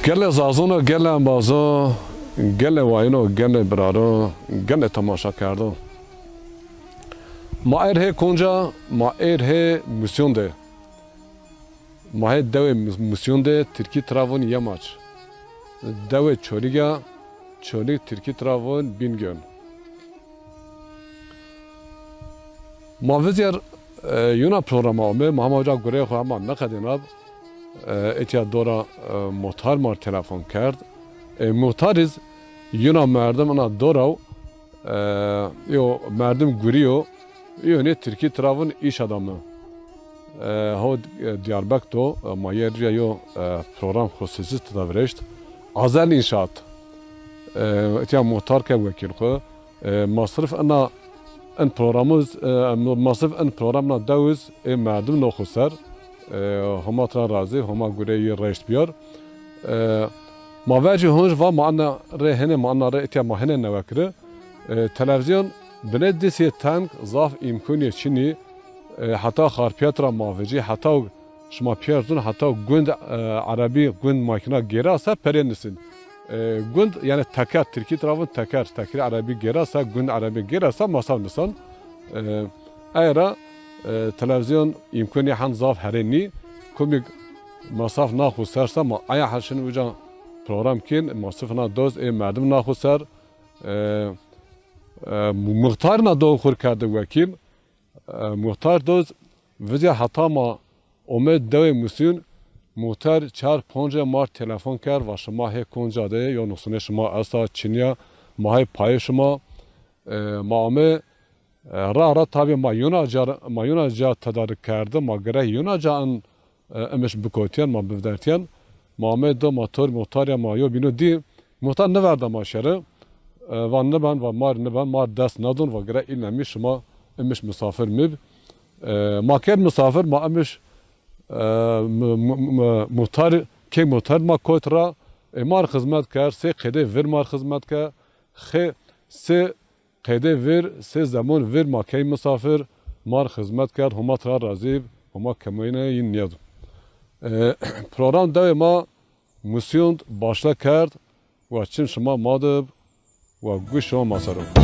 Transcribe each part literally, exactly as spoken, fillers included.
Gelê zazon o, gelê embazo, gelê wayino, gelê biraro, gelê temaşakerdo. Ma êr hê konca, ma êr hê Musyon de. Ma hê dewê Mus-, Musyon de, tirkî tira vûn Yemaç. Dewê Çolîg a, Çolîg tirkî tira vûn Bingöl. Ma vizyer, e, yuna programa ome, ma hema uca gureyê xo hema neqedênab. E, etya dora, e, muhtar mar telefon kerd. E, muhtar iz yuna merdim ina doraw, e, yo merdim gurîyo, yo nê tirkî tira vûn îş adamı. E, ho, e, Diyarbek do, e, ma yer rîya yo, e, program xususî tida virêşt. Azel İnşaat. E, etya muhtar ke wekîl xo. E, masrif ina in programuz, e, masrif in programna dewuz, e, merdim no xo ser. E, Homa tira razî, Homa gureyî reşt biyar. E, ma vercî honc va ma ana rê hene, ma ana rê etya ma hene newekiri. E, televîzyon binê disê teng zaf îmkunê çinî. E, heta Xarpiyet ra ma vecî, heta şima pîyer zûn heta gund, e, erebî, gund makîna gêra se perê nisin. E, gund, yanî teker, tirkî tira vûn teker, tekerê erebî gêra se, gund erebî gêra se, masaf nisan. E, ey ra, e, televîzyon îmkunî hen zaf herê nî. Komîk masaf na xo ser se ma aya heşin uca program kên, masrif na doz, ê merdim na xo ser. E, e, muxtar na do xur kerde wekîl. E, muxtar doz vizya heta ma ome dewê Musîn, muxtar çar ponce mar telefon kerd, va şima hê konca de, yo nuqsunê şima esta, çinîya, ma hê payê şima. E, ma ome, e, ra ra tabî ma yuna ca, ma yuna ca tedarik kerde, ma gerek yuna ca in e, imiş bikotîyen, ma bivdertîyen. Ma amê do ma tor muxtarîya ma yo bîno dî. Muxtar niverda ma şere. E, va niben, va mar niben, mar dest nadon, va gere îlnemî şima imiş misafir mib. E, ma kerd misafir, ma imiş, e, mu-, mu-, mu-, muxtar, kê muxtar ma kot ra, e, mar xizmet kerd, sê qedê vir mar xizmet kerd, xê, sê qedê vir, sê zemon vir ma key misafir, mar xizmet kerd, Homa tira razî, Homa kemoyine yin niyado. E, program dewê ma Musyon başla kerd, wa çim şima ma dib, wa guş şima ma ser o.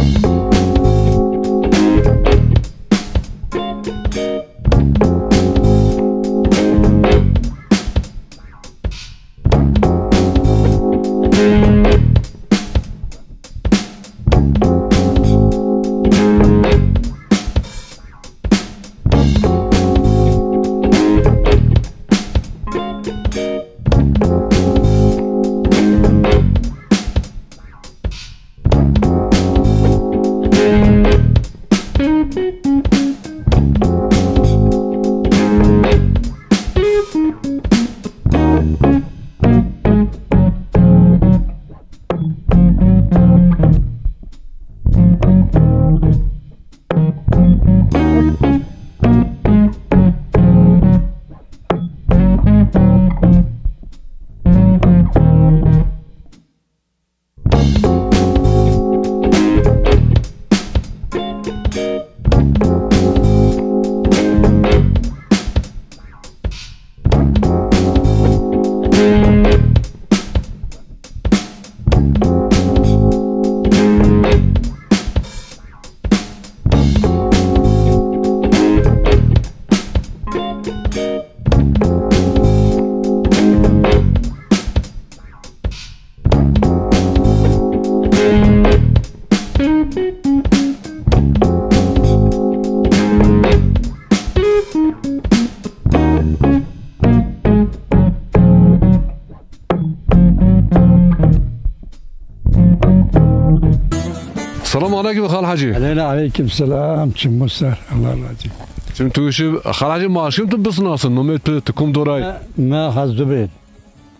Selam aleykum Xal Hacî. Aleyna aleykum selam. Çim ser. Allah razı olsun. Çim tu işi Xal Hacî, ma aşkım tu bisnasin. Nomê tu, tu kum doray? Me, me Hezubê.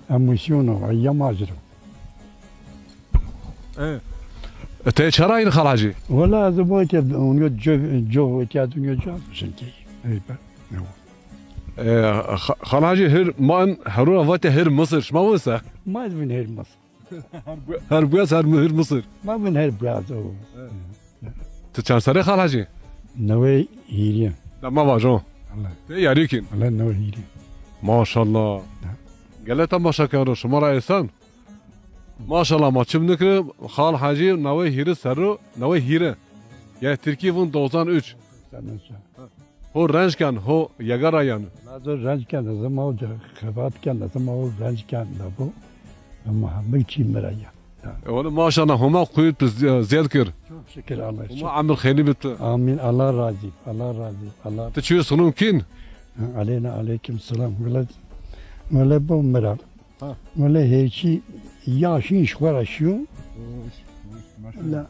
Emosyonu, ya macero. E, e, te çara yîn Xal Hacî? Wala ez bo ke unyo co, co ke unyo co, sente. Ey be. E, Xa-, Xal Hacî, hir man heruna vate hir Misir. Şima wisa? Ma vin hir Misir. Her bu-, her buyaz her hir Misir. Ma vin hir buyaz o. Evet. Tu çend serre Xal Hacî? Newey hîrî. Da ma vajo. Allah. Te yarî kin. Allah, newey hîrî. Maşallah. Ha. Gele temaşekerdo, şima ra esen. Maşallah, ma çim nikiri, Xal Hacî newey hîrî serro, newey hîrî. Ya Tirkî vun doksan üç. Ho renc ken, ho yega ra yen. Nazo renc ken, ez ma ho xebat ken, ez ma ho renc ken, da bu. Ama hemik çî mi ra yen. E, onu maşallah, Homa quwet bi zi-, ziyad kir. Çok şükür Allah. Homa emir xeylî bi tu. Amin. Allah razı, Allah razı, Allah. Ti çiyo selam kin? Aleyna aleyküm selam. Wele, wele bu mi ra. Ha. Wele hêçî yaşîn ji xwe ra şiyo. La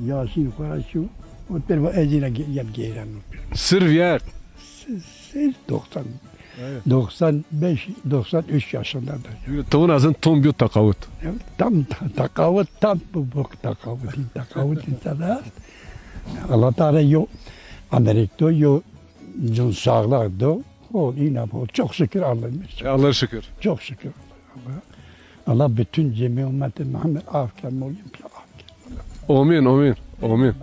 yaşîn xwe ra şiyo. O terfa ez yine ge-, yem geyran. Sir viyert. Sir, sir doksan. Evet. Doksan beş, doksan üç yaşındadır. Yine tavun azın tom bir takavut. Evet, tam ta-, takavut, tam bu, bu takavut, takavut insana. Allah Teala yo Amerik'te yo cun sağlık do. O inam o. Çok şükür Allah'a. E, Allah'a şükür. Çok şükür Allah'a. Allah bütün cemi ümmeti Muhammed af ken, molim ki af ken. Amin, amin, amin.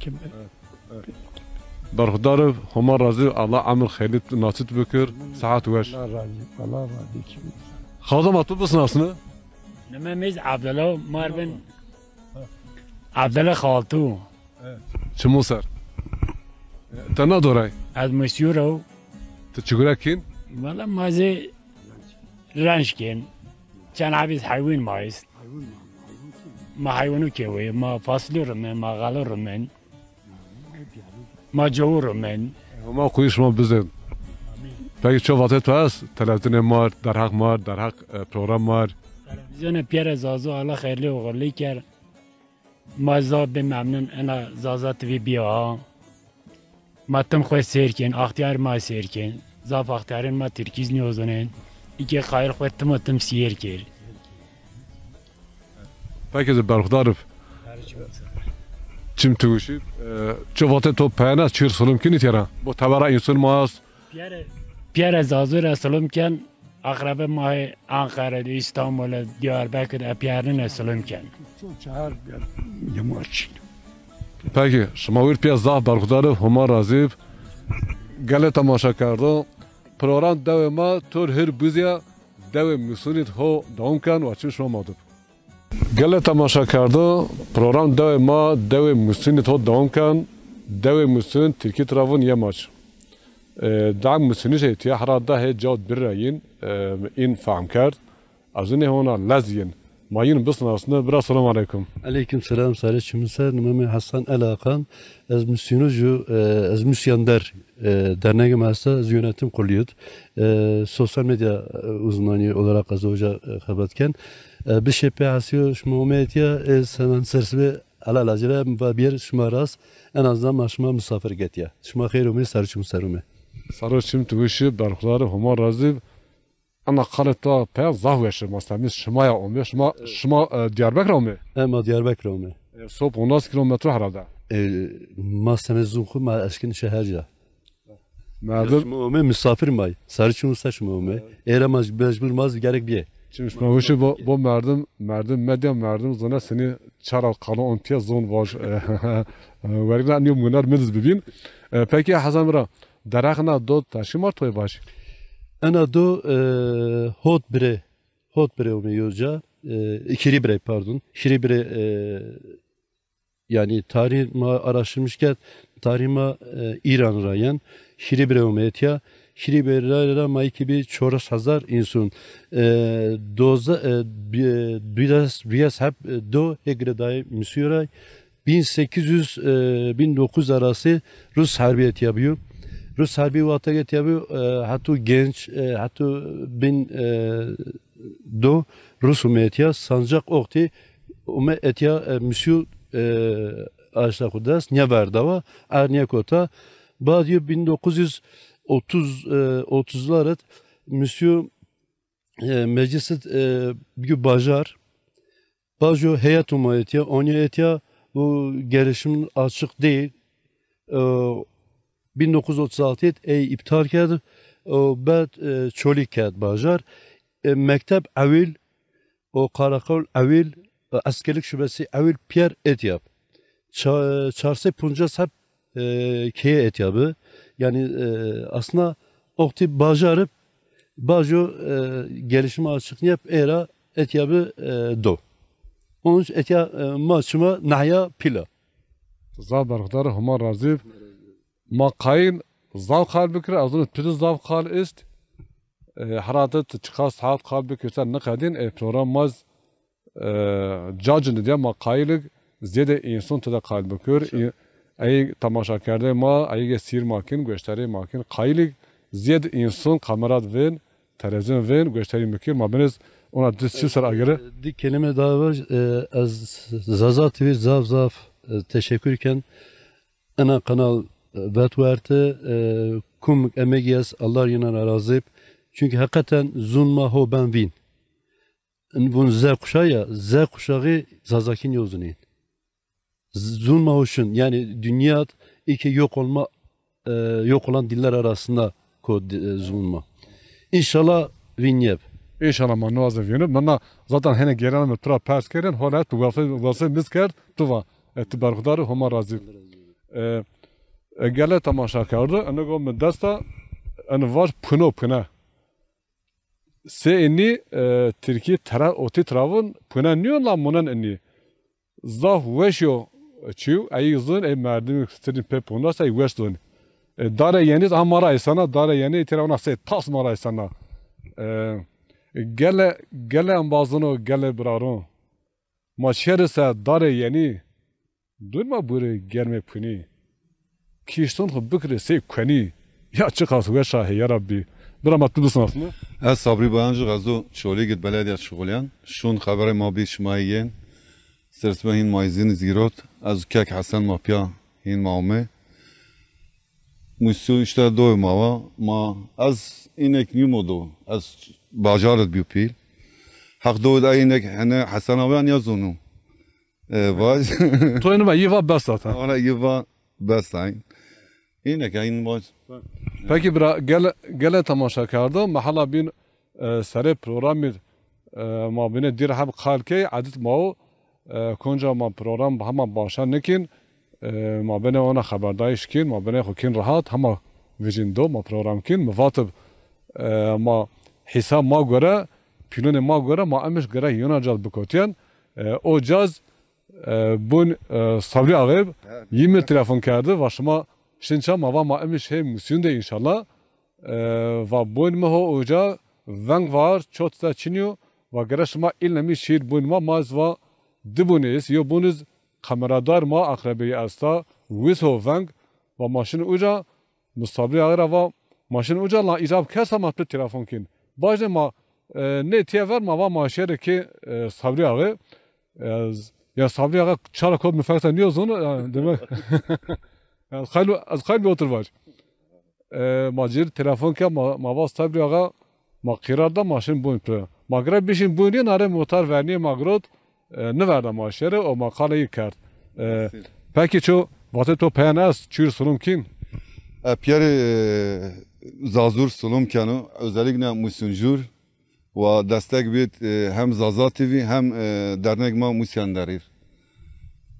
Kim? Berxudar, Homa razî, Allah emir xeylî nasip bikir, saat weş. Allah razı, Allah razı. Kim? Xaldo ma tu bisnasni? Nime mi zî Abdullah, mar bin Abdullah Xaltu. Çimo ser. Te na doray? Ez Musîyo ra. Ti çigura kîn? Valla ma zî renc kên. Çend hebîz heywîn ma est. Ma heywînu kewê, ma fasulye rumen, ma xelo rumen. Ma cowu rumen. Homa quwî şima bizên. Peki ço vatê tu est? Televîzyonê mar, derheq mar, derheq, e, program mar. Televîzyonê pîyerê Zazo Allah xeyrlî û xurlî ker. Ma zaf bê memnun ena Zaza T V bîya ha. Ma tim xwu sêr kên, axtiyar ma sêr kên. Zaf axtiyarên ma tirkî zî nîyozonên. Îkê qayîl xwu tim û tim sîyêr kêr. Peki de berxudar ib. Çim tu wişî, e, çi vatê to peyena çir silim kinî têra? Bo tebera însun ma est. Pîyere, pîyere Zazo ra silim ken. Aqrebê ma yê Anqara de, Îstanbul de, Diyarbekir de, epîyarnine silim ken. Ço çehar yemaçîn. Peki, şima wir pîya zaf berxudar ib, Homa razî ib. Gelê temaşekerdo, program dewê ma tur hir buzîya, dewê Musûnî ho dewam ken, wa çim şima ma dib. Gelê temaşekerdo, program dewê ma, dewê Musûnî ho dewam ken, dewê Musûn, tirkî tira vun Yemaç. E, da Musûnî şey tiya herhalde hê cawt bir ra yin, e, în fehm kerd. Ez nê hona lez yin. Ma yin bisnasne. Bira, selam aleykum. Aleyküm selam, sarê çimin ser. Nime mi Hasan El Hakan. Ez Musîno ju, e, ez Musîyan Der, e, dernegê ma esta, ez yönetim kurulu id. E, sosyal medya, e, uzmanı olarak ez oca, e, xebat ken. E, bi şepê hesîyo şima omê etya, ez hemen sersibê Ela lacire va bîyer şima rast, en azından ma şima misafir getiya. Şima xeyr omê, sarê çimin ser omê. Sarê çim tu wişî, berxudar ib, Homa razî ib. Ena qalê ta peyam zaf weş ib. Ma semîz şima ya omê. Şima, şima, e, Diyarbekir omê? E, ma Diyarbekir omê. E, sop onas kilometre herhalde. E, ma semê zûn xwu ma eşkin şeher ca. Merdim. Şima omê, misafir may. Sarê çimin ser şima omê. Êra ma mecbur ma zî gerek bîye. Çim şima wişî bo, bo merdim, merdim medya, merdim zone sinî çara qalo on pîya zon vaj. Wergna niyo munar midiz bibîn. E, peki Hasan bira, derheq na do teşkî mar toy vaj? Ena do, e, hot bire, hot bire omê yoca, e, hîrî bire, pardon. Hîrî bire, e, Yanî tarîh ma araştırmış kerd, tarîh ma, e, Îran ra yen. Hîrê birê omê etya. Hîrê birê ra ma iki bin çoras hazar însun. E, doza, e, bi-, biraz, biraz hep, e, do hê girêdayê Musîyo ra. Bin sekiz yüz, e, bin dokuz yüz arası Rus herbî etya biyo. Rus herbî wextek etya biyo, e, heto genç, e, heto bin, e, do Rus ome etya, sancaq oxtî ome etya, e, Musîyo, e, aşta xwu dest, nîya verdawa, er nîya kota. Bad yo bin dokuz yüz otuz, e, otuzlar id Musîyo, e, meclis id, e, bîyo bajar. Bajo heyet ome etya, onîya etya, bu gelişim açık değil. E, bin dokuz yüz otuz altı ey iptal kerd, o bed, e, Çolîg kerd bajar. E, mekteb ewil, o karakol ewil, e, eskerlik şubesi ewil piyer etya bi. Ça-, çar sey poncas heb, e, keye etya bi. Yanî, e, aslında oxtî bajar ib Bajo, e, gelişime açık niyep, era etya bi, e, do. Onun için etya, e, ma çima nahya pila. Zaf berxudar, Homa razî. Ma qayîl zaf qal bikir, ez zûn tu zaf qal ist. E, herhalde tu çiqas saat qal bikir, sen niqedîn, e, program maz, e, cacin diye ma qayîlig ziyade insan tu de qal bikir. Ey temaşakerde ma, ey sîr ma kin, goştarê ma kin, qayîlig ziyade insan kamerad vin, televizyon vin, goştarî mikir, ma biniz ona düz çi ser agere. Di kelime daha var. E, ez Zaza T V zaf zaf, e, teşekkür ken. Ena kanal, e, vet werte, e, kum emegî est, Allah yena ra razî. Çünkü hakikaten zûn ma ho ben vîn. Vûn Z kuşağı ya, Z kuşağı Zazakî nîyozunîn. Zûn ma ho şin, yani dünya ilk yok olma, e, yok olan diller arasında ko di-, e, zûn ma. İnşallah vînyeb. İnşallah ma nuazê vînib. Mena zaten hene gelen mi tu ra pers kerin, hola tu wesê, wesê miz kerd, tu va. E, tu berxudar, Homa razî. E, e, gele temaşa kerdo, eno go mi desta, eno vaj puno pune. Se enî, e, tirkî tera, otî travun pune nîyo la munen enî. Zaf weş yo çîw, ey zûn, ey merdimî sirîn pê punda se ey weş zûn. E, dare yenî ha ma ra eysana, dare yenî tira ona se tas ma ra eysana. E, gele, gele embazino, gele biraro. Ma şeri se dare yenî, dûn ma buri germê punî. Kîşton xwu bikirê sey kuenî. Ya çiqas weş a, hey ya Rabbî. Bira ma tu bisnasnî. Ez Sabrî Bayancix, ez o Çolîg id belediya şuxulîyan. Şûn xeberê ma bî şima yên. Sersme hîn ma îzîn zîrot. Ez kek Hesen ma pîya hîn ma ome. Mûsû îşte doy ma va. Ma ez înek nîmo do. Ez bajar id bîyo pîl. Heq do id ey înek hene Hesen awe ya zûnû. E, vaj. To ênî va, yi va bes zaten. Ona yi va bes ayn. Înek ayn vaj. Peki bira, gele, gele temaşa kerdo, ma hala bîn, e, serê programî, e, ma bîne dîr heb qal key, edit ma o, e, konca ma program hema başa nikîn, e, ma bine ona xeberdayîş kîn, ma bine xwu kîn rahat, hema vijîn do, ma program kîn, mi vatib, e, ma hîsab ma gore, pîlonê ma gore, ma emiş gerek yona caz bikotîyen, e, o caz, E, bûn, e, Sabrî Axê, yî mi telefon kerdi, va şima şin ça, ma va ma emî şê Musîn de înşallah. E, va bûn mi ho uca, veng var, çot de çinî yo, va gere şima îlne mi şîr bûn ma, ma ez va di bûn iz, yo bûn iz kameradar ma aqrebeyî esta, wiz ho veng, va ma şin uca, Mi Sabrî Axê ra va, ma şin uca la îcab kersa ma tu telefon kîn. Bajne ma, e, nê tiye ver ma va ma şêrê kê, e, Sabrî Axê. E, z-, ya Sabrî Axa çara kot mi fersa nîyo zono, ya, demek. Ya, ez xayl, ez xayl bi otir vaj. E, ma cir telefon ke ma, ma va Sabrî Axa, ma qîrar da ma şin bûn tu. Ma gire bişin bûn yê nare muhtar vernîyê ma girot. E, niverda ma şêrê û ma qalê yî kerd. E, peki ço vatê to peyen est, çûr sulum kîn? E, piyerê, e, Zazur sulum keno, özellikle Musuncur wa destek bît, e, hem Zaza T V hem, e, dernek ma Musyan Derir.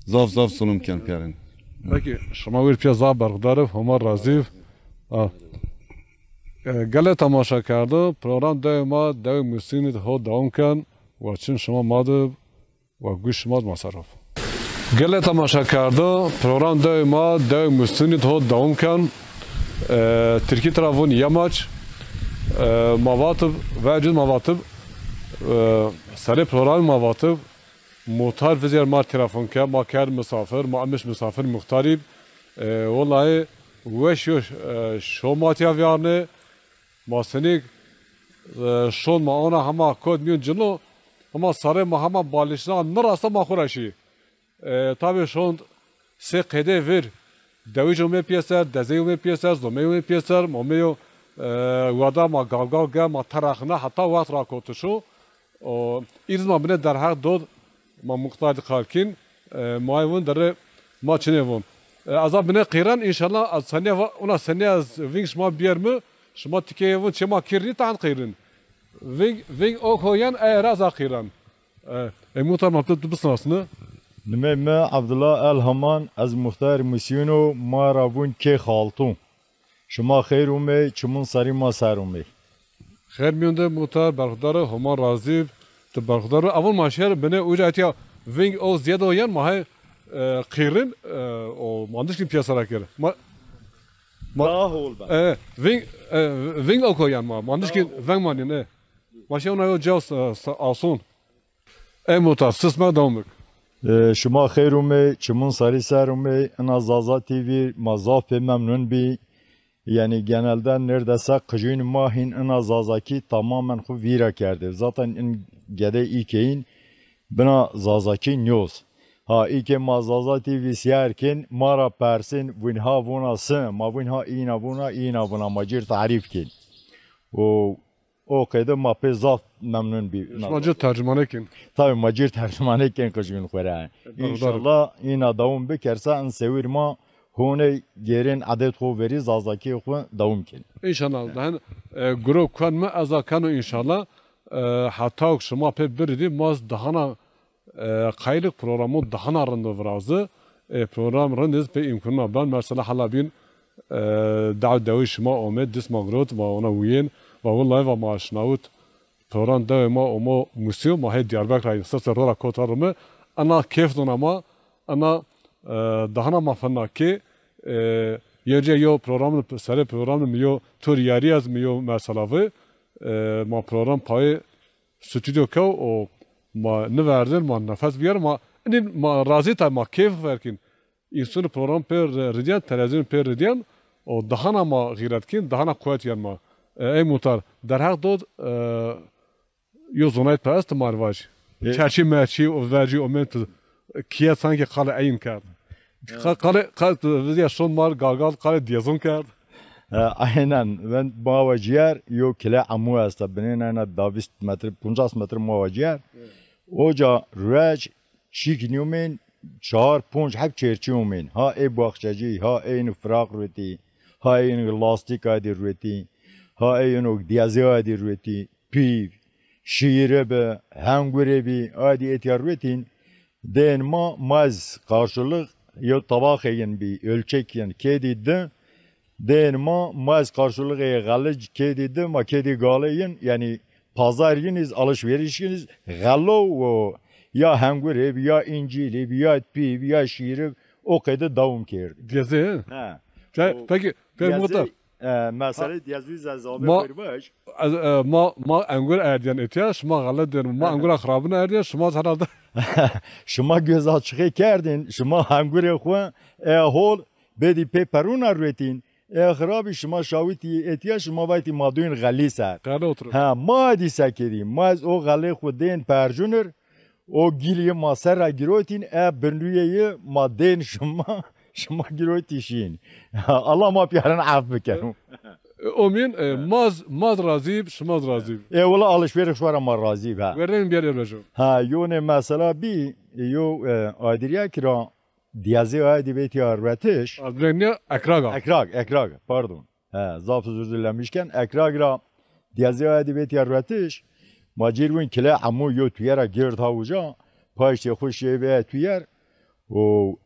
Zaf zaf sulum ken piyerin. Peki şima wir piya zaf berxudar ib, Homa razî ib. A. E, gele temaşa kerdo, program dewê ma, dewê Musînî ho dewam ken, wa çin şima ma di Wa guş ma ma ser o. Gele temaşa kerdo, program dewê ma, dewê Mustunî ho dewam ken. E, Tirkî tira vûn yemaç. E, ma vatib, vecid ma vatib. E, serê programî ma vatib. Muhtar vizyer ma telefon ke, ma kerd misafir, ma emiş misafir muhtarî. E, wellahî weş yo, e, şo ma tiya vîyarnê. Ma senîk, e, şon ma ona hema kot mîyon cilo, hema sarê ma hema balişna nirasta ma xwu ra şî. E, tabî şon sê qedê vir, dewij ome pîyeser, dezey ome pîyeser, zomey ome pîyeser, ma omeyo, e, wada ma gavgav ge, ma teraxna heta wext rakotişo. O, îriz ma bine derheq dod, ma muxtar di qal kîn, e, ma vun derê ma çinê vun. E, ez a bine qîran, înşallah, ez senîya va-, ona senîya ez vîng şima bîyer mi, şima tikeyê vun çê ma kir nî, tahn qîrin. Vîng, vîng o koyen, e, ez a qîran. E, e, muhtar ma tu, tu bisnasnî. Nimê mi Abdullah El Haman, ez muxtar Musîno, ma ra vun kê Xaltûn. Şima xeyr umey, çimun serî ma ser umey. Xêr mîyon de muhtar, berxudar, Homa razî bi, ti berxudar. Avon ma şer binê uca etiya ving o ziyade o yan ma hay, e, qîrin, e, o mandiş kîn piyasa ra kir. Ma, ma, Daha hol ben. E, ving, e, ving o ko yan ma, mandiş kîn veng manîn, e. Ma şer ona yo ca, e, sa-, ason. Ey muhtar, sisme dewam bik. E, şima xeyr umê, çimun sarî ser umê, ina Zaza T V ma zaf pê memnun bî. Yanî genelde nêrdese qijûn ma hîn ina Zazakî tamamen xwu vîra kerdê. Zaten in gedê îkeyîn bina Zazakî nîyoz. Ha, îkê ma Zaza T V sîyer kên, ma ra persên, vûn ha vûna si, ma vûn ha îna vûna, îna vûna, ma cîr tarîf kên. O, o qeyde ma pê zaf memnun bî. Şima cîr tercumane kên? Tabî, ma cîr tercumane kên qijûn xwu ra. E, berxudar. Înşallah îna dewam bikerse, in sewîr ma honê gêrên edet xwu verî Zazakî xwu dewam kên. Înşallah. Daha, e, guro kuen mi eza keno înşallah. E, heta şima pê biridî ma dahana, e, qaylik programon dahana rind virazi. E, program rind iz pê îmkununa ben. Mesela hala bîn, e, daw dewî şima omê, dist ma girot, ma ona wîyên, va wullayî va ma aşnawit. Program dewê ma omo Musîyo, ma hê Diyarbekir ra, sese ro ra kota rime, ena kêf dona ma, ena, e, dahana ma fena kê, e, yê cê yo program, serê program mi yo tur yarî ez mi yo mesela vi, e, ma program payê stûdyo kew o ma niverdin, ma nefes bîyer, ma, inîn ma razî tay, ma kêf verkîn. Însun program pê ri-, ridîyen, televîzyon pê ridîyen, o dahana ma xîret kîn, dahana quwet yen ma. E, ey muhtar, derheq dod, e, yo zonayet pe est ma rê vaj. E, çerçî merçî, o vercî, o ment, kîye sanki qalê eyin kerd. Ka-, qalê, qalê, vizya şon mar gagal, qalê diyezon kerd. E, aynen. Ben ma vacîyer, yo kile emu esta, binên ena da vîst metre, poncas metre ma vacîyer. Oca ruec, şîk nîyomên, çar, ponc heb çerçî omên. Ha ê baxçecî, ha ê ino firaq ruetî, ha ê ino lastîk adî ruetî, ha ê ino diyezê adî ruetî, pîv, şîre bi, hengure bî, adî etiya ruetîn. Dên ma, ma ez karşılık yo tabaxê yin bî, ölçek yin, kêdî di, Dên ma, ma ez karşılık ê xelic kêdî di, ma kêdî galê yin, yanî pazar yin iz, alışveriş yin iz, xelo û ya hengurê bi, ya încîlî bi, ya pî bi, ya şîri bi, o qeyde dewam kerd. Diyezê, he? He. Pe-, o peki, peki diyezê, muhtar. E, mesele diyezû ze zame ma, xwir baş. Ez, e, ma, ma engur erdîyen etiya, şima xele dên, ma engura xirabin erdîyen, şima herhalde. Şima göz açığı kerdin, şima hengurê xwu, e, hol, Bêdî pê perûna ruetîn, e xirabî şima şawitî etiya, şima vaytî ma dûn xelî ser. Qele oturur. Ha, ma edî sekerî, ma ez o xelê xwu dên percunir, o gîlî ma ser ra girotîn, e birnuyê yi ma dên şima, şima girotî şîn. Allah ma pîyarin ef bikeno. E, omîn, e, ma z-, ma z razî, şima z razî. E, wela alışveriş wara ma razî, ha. Werên biyar erbejo. Ha, yonê mesela bî, e, yo, e, adirîya kira, Diyazê aye dî vêtîya ruetiş. Adreniya Ekrag a. Ekrag, Ekrag, pardon. He, zaf özür dilemişken, Ekrag ra diyazê aye dî vêtîya ruetiş. Ma cêr win kile emu yo tuye ra gird ha uca. Paştê xwu şê ve tuyer. O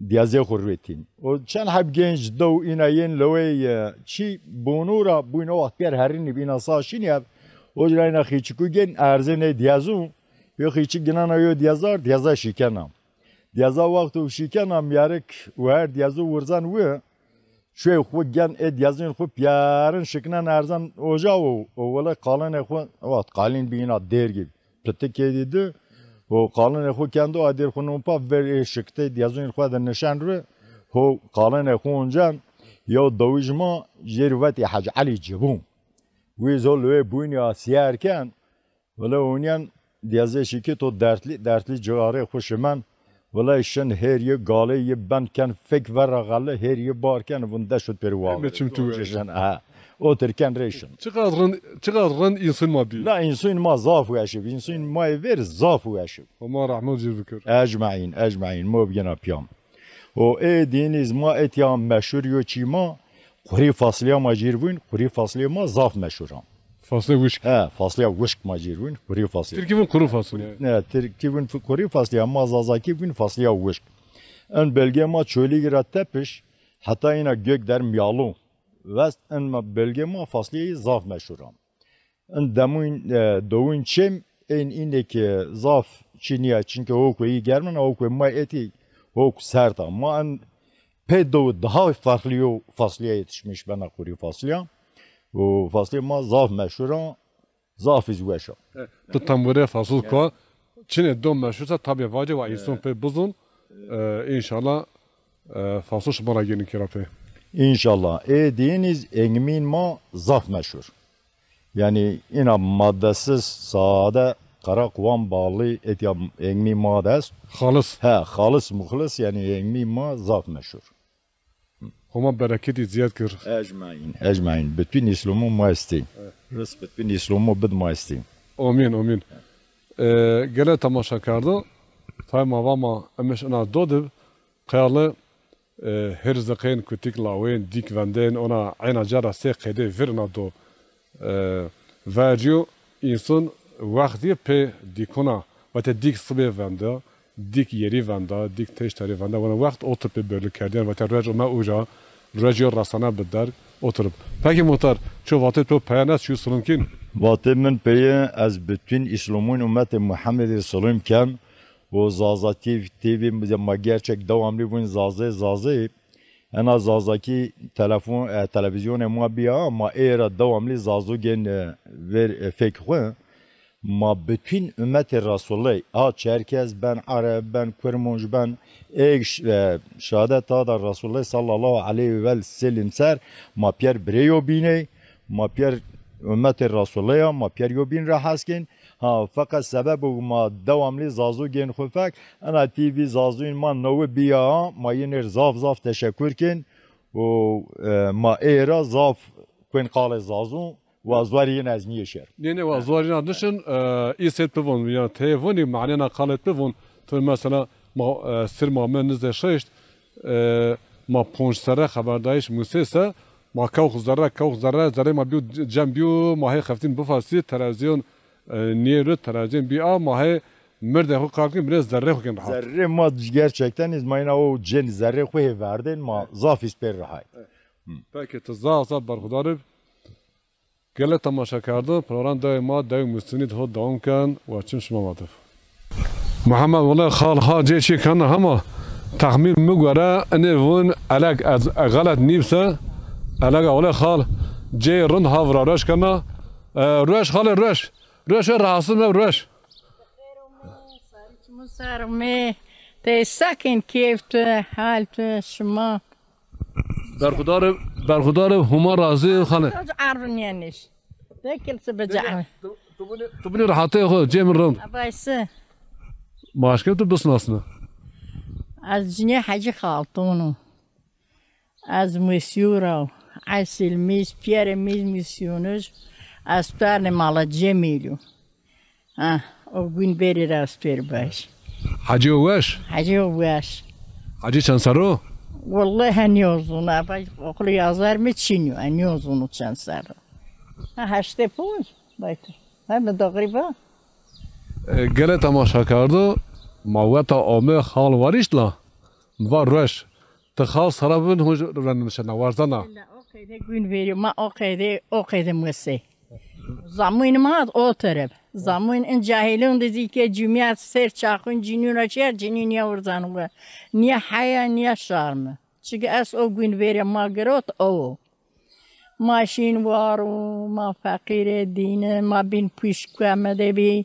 diyazê xwu ruetîn. O çend heb genc dew îna yên lewey, e, çî bonu ra bûn o waxt pîyer herînî bîna sa şînî ev. O cira îna xîçiku gên erzê nê diyazû. Yo xîçik ginana yo diyazar, diyaza şîkena. Diyaza wexto şîkena mîyarik û her diyazo wirzan wi, çuê xwu gen ê diyazên xwu pîyerin şiknen erzan oca û, û wele qalinê xwu, wat qalîn bîna dêrgî, pitikê dî di, û qalinê xwu kendo a dêr xwu nompa ver ê şiktê diyazên xwu de nişen ri, ho qalinê xwu oncen, yew dewij ma jêr vetî Hec Elî Cibû. Wî zol wê bûnî a sîyer ken, Wele onîyen diyazê şikî to dertlî, dertlî cigarê xwu şimen. Wele şin hêr yi galê yi bend ken, fek verra xele hêr yi bar ken, vun deşt pêr wa. Eme çim tu. Şin, ha. O tirken rê şin. Çiqas rind, çiqas rind însun ma bî. La însun ma zaf weş ib. Însun ma ê ver zaf weş ib. Homa rehmet cir bikir. Ecmaîn, ecmaîn. Mo bigena piyam. O ê dînîz ma etya meşhur yo çî ma, qurî fasulya ma cîr vûn, qurî fasulya ma zaf meşhur a. Fasulye wişk. He, fasulya wişk ma cîr vûn, qurî fasulya. Tirkî vûn kuru fasulye. Ne, tirkî vûn f-, qurî fasulya, ma zazakî vûn fasulya wişk. En belge ma Çolîg ra tepiş, heta îna Gökder Miyalû. West en ma belge ma fasulyeyî zaf meşhur a. in demûn, e, dowûn çêm, ên îndê ki zaf çî nîya, çimkî hokû yî germin a, hokû ma etî hok sert a. Ma in pê dow daha farklı yo fasulye yetişmiş bena, kuru fasulye. O fasulye ma zaf meşhur a, zaf iz weş a. E, tu tembûrê fasul ko, çinê do meşhur sa tabî vace wa însan pê bizun. E, înşallah, e, fasul şima ra gênin kira pê. Înşallah. Ê dîn iz engmîn ma zaf meşhur. Yanî îna maddesiz, sade, qara quwan bağlı etya engmî ma de est. Xalis. He, xalis muxlis, yanî engmî ma zaf meşhur. Homa bereketî ziyad kir. Ecmaîn, ecmaîn. Bütün Îslamû ma estî. Rizq bütün Îslamû bid ma estî. Omîn, omîn. E, gele temaşakerdo, tay ma va ma emiş ina do dib, qeyali, e, hirziqên, kutik lawên, dîk vendên, ona eyna ca ra sê qeydê vir ina do. E, verciyo însan wext yê pê dîkuna, vate dîk sibê venda, dîk yerî venda, dîk teşterî venda, wana wext otir pê belli kerdiyen, vate ruej ome uca, ruej yo resane bi derg, otirib. Peki muhtar, ço vatê to peye ne, çiyo silom kîn? Vatê min peye, ez bütün Îslamûn ummetê Muhammedî silom ken, o Zaza T V, T V ma gerçek devamlı bun Zazê, Zazê. Ena Zazakî telefon, e, televîzyonê ma bîya, ma ê ra dewamlî Zazû gên, e, ver, e, fek xwu. Ma bütün ümmetê Resulullah, a Çerkez ben, Ereb ben, Kurmunc ben, ê ş-, e, şehadet da da Resulullah sallallahu aleyhi ve sellem ser, ma piyer birê yo bînê, ma piyer ümmetê Resulullah ya, ma piyer yo bîn ra hes kên. Ha, feqet sebebo ma dewamlî Zazû gên xwu fek. Ena T V Zazûyên ma newi bîya, ma yinêr zaf zaf teşekur kên. Û, e, ma ê ra zaf kuên qalê Zazû wa zuarî yin ez nîyê şer. Nê, nê, wa zuarî na nişin, e, îsêt bivon, ya teyê vonî manena qalêt bivon. Tu mesela ma, e, sir ma me nizdê şeşt, e, ma ponc serre xeberdayîş musê se, ma kewx zerre, kewx zerre, zerrê ma bîyo c-, cem bîyo, ma hê xeftîn bifasî, televîzyon, e, nêro, televîzyon bî a, ma hê mirdê xwu qal kîn, binê zerrê xwu kîn rehat. Zerrê ma gerçekten iz ma yina o cên zerrê xwu hê verdên, ma zaf iz pê rehat. Peki, tu zaf zaf berxudar ib. Gele temaşakerdo, program dewê ma, dewê Mustinî di ho dewam ken, wa çim şima ma dif. Muhammed, wele xal ha cê çî kena hema, texmîn mi gore, inê vun elek ez, e, xelet nîbse, elek a wele xal, cê rind ha vira rueş kena, e, rueş xalê rueş, rueş e rahatsız me rueş. Sarı çimun sarı me, te sakin keyf tu, hal tu, şima. Berxudar ib, berxudar ib, Huma razî xanê. Arvin yeniş. De kilse bicahme. Tu, tu binî, tu binî rehatê xo, cê min rind. Abaysi. Ma eşkê tu bisnasne. Ez cinê Hecî Xaltûn o. Ez Musî ra o. Esil mi iz, pîyerê mi iz Musîyûn o. Ez tuernê mala Cemîlî yo. Ha, o gün beri rast bir baş. Hacı Uvaş? Hacı Uvaş. Hacı çend serr o? Wallahi nîyozûn, ama okulu yazar mı çinyo, nîyozûn çend serr o. Ha, heştê ponc, baytı. Ha, mi dogri ba? E, gele temaşakerdo, ma weta ame xal warişt la, mi va rueş. Ti xal sara bin hoj renişena, warzana. Ella o qeyde gün veriyor, ma o qeyde, o qeyde mıse. Zamûn ma o teref. Zamûn in cahilûn de zî ke cumîyet ser çaxûn cinîn ra şer, cinîn ya urzan we. Niye haya, niye şarmı. Çünkü es o gün vere ma girot o. Ma şîn war û ma feqîrê dîne, ma bîn puşk kueme de bî.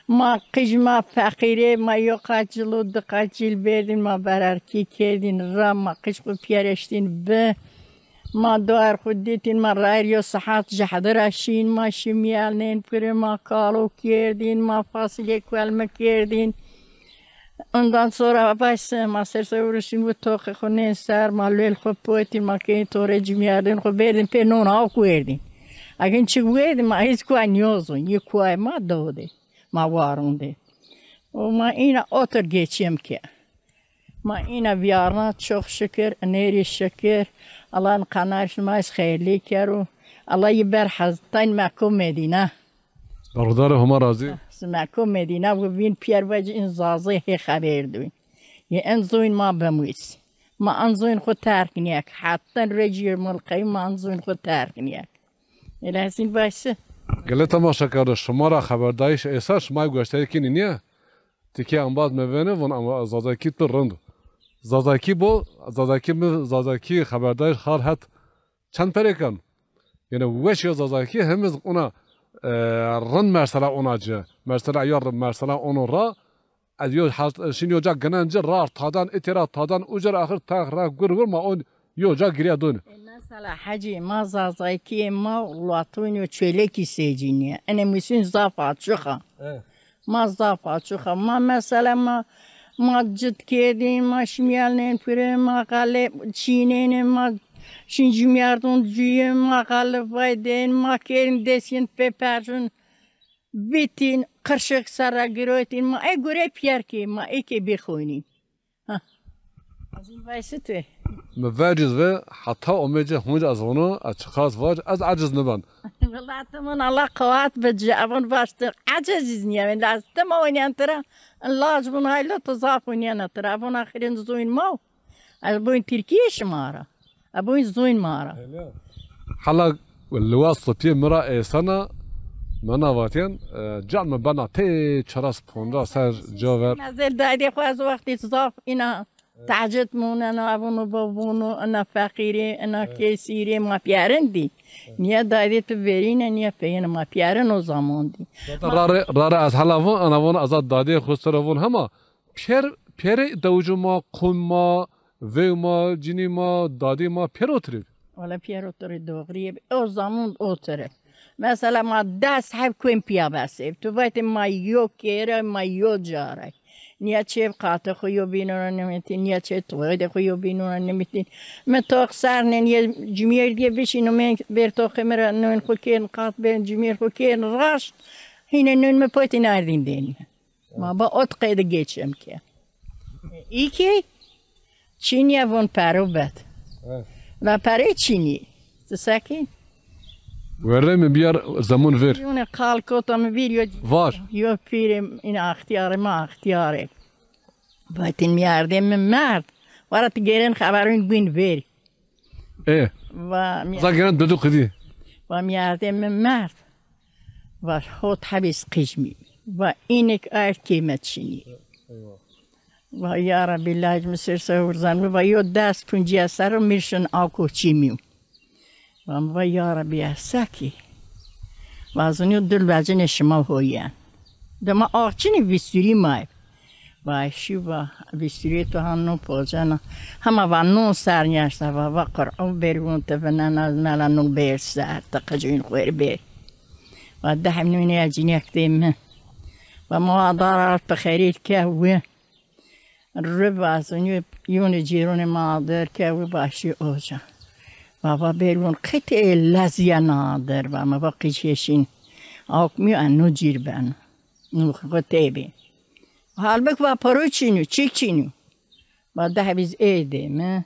Ma qij ma feqîrê, ma yo qat cil û di qat cil berdîn, ma bererkî kerdîn ra, ma qij xwu pîyereştîn bi. Ma doer xwu dîtîn, ma rayir yo saet jehdi ra şîn, ma şimîyelnên pire, ma kalo kerdîn, ma fasulye kuelme kerdîn. Ondan sonra baş ma ser ser vuruşîn û toqê xwu nên ser, ma lêl xwu potîn, ma keyîn torê cimyerdên xwu berdîn, pê non aw kuerdîn. Akin çik werdîn, ma hiç kua niyozun, yi kuay ma dewdê, ma warundê. O ma îna otir geçim ke. Ma îna viyarna, çok şükür, nêrî şükür. Allah qenar şima iz xeyrlî kero. Allah yi ber heztayn meko Medîna. Berxudar ib, Homa razî. Meko Medîna, wi vîn pîyer vecî in zazê hê xeber dûn. Yê en zoyn ma bimwîs. Ma en zoyn xwu terk nîyek. Heten recî mulqey ma en zoyn xwu terk nîyek. Elhesîn başi. Gelê temaşekerdo, şima ra xeberdayîş êser, şima yê goştarî kînî nîye? Tikê embaz mi vêne, von ama Zazakî tu rind. Zazakî bo, Zazakî mi, Zazakî xeberdayîş xal het çend perê ken. Yanî weş ya Zazakî hemiz ona, e, rind mersela ona ci. Mersela ya r-, mersela ono ra, ez yo hat-, şin yo ca ginen ci, rar tadan, itê ra tadan, uca ra axir tax ra gur vur ma on yo ca giriya dun. E, mesela Hecî, ma Zazakî, ma Latûnî û Çêlekî sêcînî. Enê musîn zaf açuxa. E. Ma zaf açuxa. Ma mesela ma, ma cit kerdîn, ma şimyelnên pire, ma xele çînêne, ma şin cimyerdon cuye, ma xele vaydên, ma kêrin desîn pê perjun. Bitîn, qirşik ser ra girotîn, ma ê gure pîyer kê, ma ê kê bixonîn. Ha. Ez in vaysi tu. Mi verciz ve heta omê ci hunc ez vono, ez çiqas vac, ez aciz niben. Wela ti min Allah qewat bi ci, evon vaşti aciz iz nîye, wela ez tim oynayan tira, in laj vun haylo tu zaf oynayana tira, evon axirin zoyn ma. Ez boyun Tirkîye şima ra. Ez boyun zoyn ma ra. Hala liwa sipîyê mi ra êsena, mi na vatîyen, e, can mi bena tê çaras ponca ser ca ver. Mezel daydê xwu ez wextî zaf îna tecid mûn, ena evûn û bavûn û ena feqîrê, ena kesîrê ma pîyerin dî. Nîye daydê tu verîne, nîye peyêne ma pîyerin o zaman dî. Zaten rare, rare ez hala vûn, ena vûn ez a dadê xwu sere vûn hema, Pêr, pêrê dewicû ma, qûm ma, vêw ma, cinî ma, dadî ma, pêr otirî bi. Wele pêr otirî, doğrî yê. O zamon otirî. Mesela ma des heb kuên pîya besê. Tu vatê ma yo kêre, ma yo care. Nîya çê qatê xwu yo bînû ra nimîtîn, nîya çê toxê xwu yo bînû ra nimîtîn. Mi tox ser nên yê cimîyerdî yê bişîno, men bêr toxê mi ra nên xwu kên qat, bêr cimîyerd xwu kên raşt. Hîne nên mi potîn erdîn dênî. Ma ba ot qeyde geçem ke. Î ke çinîye von pero bet. Evet. La perê çinî. Ti sekî? Werre mi biyar zemun ver. Yone qal kota mi bir yo. Var. Yo pîrê in axtiyarê ma axtiyarê. Batin miyardê mi merd. Wara ti gêrên xeberûn guyn ver. E. Va mi- Za gelen dudu qidî. Va miyardê mi merd. Va hot hebîs qijmî. Va înik erd kêmet şinî. Va ya Rebî laj mi sir se hurzan. Va yo dest puncîya ser û mirşin ako çîmî. Va mi va ya Rebî ez sekî. Va zunî dil vecinê şima hoyen. Dema axçinî vîstûrî may. Va şî va, vîstûrê tu han no pocena. Hema va non ser nîyaşta va, va Qur'an bêr vûn ti vinena, ez mela no bêr ser, ti qicûn xwêr bêr. Va deh nûnê ya cinîyek dê mi. Va ma dar art bi xerîr ke wi. Ri va zunî yûnê cîronê ma adir ke wi va şî oca. Va va bêr vûn qitê lezîya na adir va, ma va qicê şîn. Awk mi en no cîr ben. Nû xo tê bî. Halbik va paro çînû, çîk çînû. Va deh bîz ê dê mi.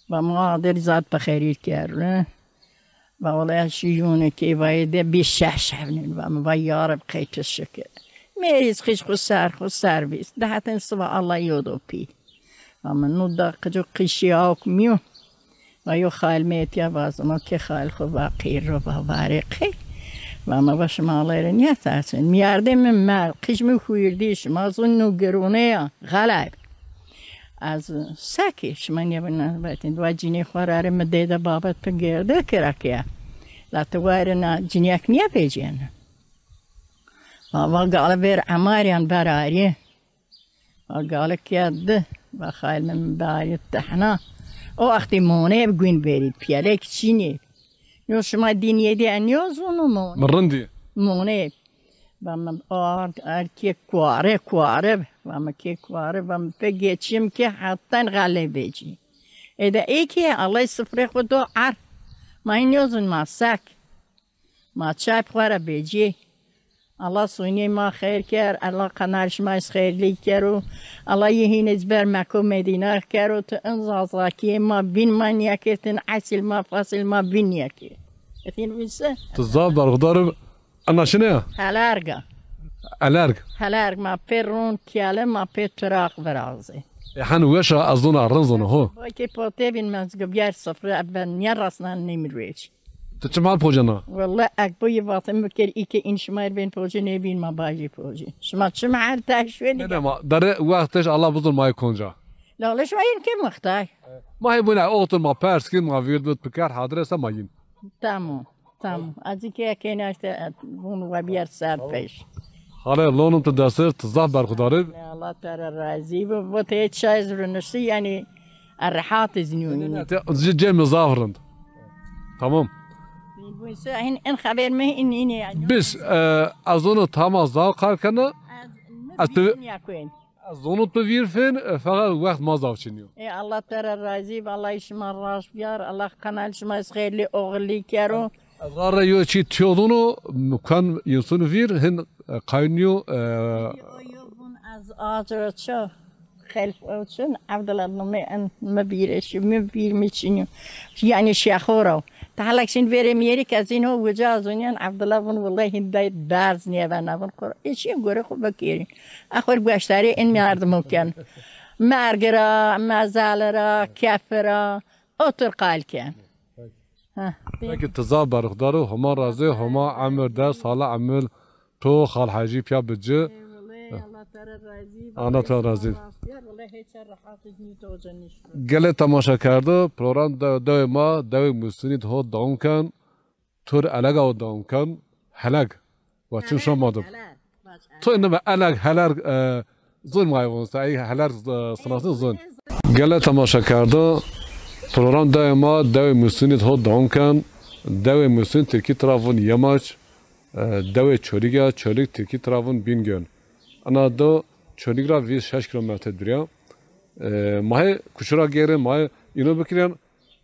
Va ma adir zat bi xerîr kerri. Va wela şî yûnê kê va ê de bî şeş hevnîn. Va mi va ya Reb qey tu şikir. Mêrîz qij xwu ser, xwu ser bîz. Dehetin siba Allah yo do pî. Va mi nû da qico qişî awk mîyo. Va yo xal mi etiya vazima ke xal xwu va qîr ro va varê qey. Va mi va şima Allay rê nîya tersin. Miyardê mi mer, qij mi huyirdî şima zun nû girûne ya. Xelay. Ez sekî şima nîya bina betin. Va cinî xwu ra rê mi dêde babet tu gerde kira ke. La tu wayre na cinîyek nîya vecîyene. Va va gale ver emaryan berarî. Va galik ya di, va xayl mi barî tehna. O wextî monê bi guyn berî, piyelek çînî. Yo şima dîn yedî en yo zûnû monê. Mi rindî. Monê. Va mi ard, ard kê kuare, kuare. Va mi kê kuare, va mi pe geçim ke hatan xale becî. Ede ê ke Allay sifrê xwu do er. Ma in yo zûn ma sek. Ma çay xwu ra becî. Allah sonîyê ma xeyr ker, Allah qenar şima iz xeyrlî kero. Allah yê hîn iz ber Meko Medîna kero. Tu in Zazakîyê ma bîn ma nîyekê, tin esîl ma, fasîl ma bîn nîyekê. Etîn vîse? Tu zaf berxudar ib. Ana şine ya? Helerga. Elerg. Helerg ma pê ron kiyale, ma pê turaq virazê. E, hen weş a, ez zona, rind zona, ho. Bakê potê bîn mezgo biyar sifre, ben nîya rasnan nêmir weş. Ti çim hal pocena? Wella ek bo yê vatê mi ker, î ke în şima ir bên pocê, nêbîn ma bajî pocê. Şima çim hal teşwenî. Ne, ne, ma dere wextêş Allah bizon ma yê konca. Lale şima yên ke mixtay. Ma hê bune otur ma pers kin, ma vîrd vîrd piker, hadire se ma yin. Tamam, tamam. Azî ke kêna işte, bunu ve bir ser peş. Hale lonum tu desir, tu zaf berxudar ib. Allah Teala razî bi. Bu te çay zürünüsü yani, rehat izniyonî. Cem zaf rind. Tamam. Bu ise en, en haber mi in, in yani. Biz, e, ez onu tamam zaf kar kena. Ez, ez mi tu- bin yakuen. Ez zonut bi vîr fên, e, feqet wext ma zaf çin yo. E, Allah Teala razî bi, Allah şima raşt biyar, Allah kanal şima ez xeyrlî oxirlî kero. Ez ra re yo çî tiyo dono, mukan yinsun vîr, hin, e, qayniyo, e, Yo, yo, bun ez acira ça, xelf o çin, Abdullah nome en mi vîr eşi, mi vîr mi çin yo. Yani şexo ra. Tehlak şin verê mîyerî ke zîn ho uca zûnîyen Evdila vûn wellahî day derz nêvena vûn Qur-, eşî gorê xwu bikêrî. Axir gueştarê in merdimo ken. Mergi ra, mezali ra, kefi ra, otir qal ken. Ha, Peki, ti zaf berxudar o, Homa razê, Homa emir de, sala emir, to, Xal Hecî pîya bi ci. Eyvallah, Allah Teala razî. Ana to razî. Gelê temaşekerdo, program de, dewê ma, dewê Musûnî de ho dewam ken. Tur elega ho dewam ken. Heleg. Wa çin şoma dib. To nime eleg, heler, e, zon ma von sa, ey heler, e, sınasın zon. Gelê temaşekerdo, program dewê ma, dewê Musûnî de ho dewam ken. Dewê Musûn Tirkî tira vun Yemaç. E, dewê Çolîg a, Çolîg Tirkî tira vun Bîngöl. Ena do Çolîg ra vîst şeş kîlometre dûrî ya. E, ma hê kuçura gêrê, ma hê îno bikirên,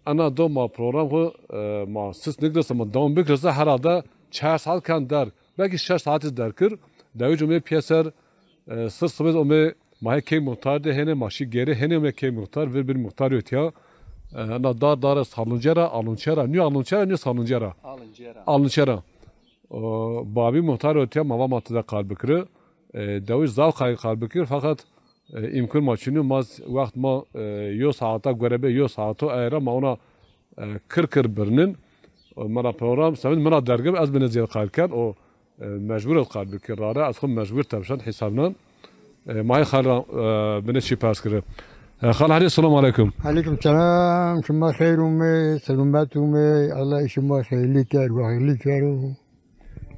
ena do ma program xwu, e, ma sis nikirse, ma dewam bikirse, herhalde çar saet ken der. Belkî şeş saet iz der kir. Dewij omê pîyeser, e, sir sibê omê, ma hê key muxtar de hênê, ma şî gêrê hênê omê key muxtar, vir bir muxtar yo tiya. E, ena dar dare salonce ra, alonçe ra, nîyo alonçe ra, nîyo salonce ra. Alonçe ra. Alonçe ra. O, babî muxtar o tiya, ma va ma ti de qal bikiri. E, dewij zaf qayîl qal bikir, feqet, e, îmkun ma çinî, ma z-, wext ma, e, yo saeta gore bê, yo saato ey ra ma ona, e, kir kir birnin. O, mera program, semid mera dergib, ez bine zîyad qal ken. O, e, mecbur ez qal bikir rare, ez xwu mecbur tepşen hesabnan. E, ma hê xal ra, e, bine çî pers kiri. E, Xal Hecî, selamu aleykum. Aleykum selam, şima xeyr umê, selamet umê, Allah şima xeyrlî ker, wa xeyrlî kero.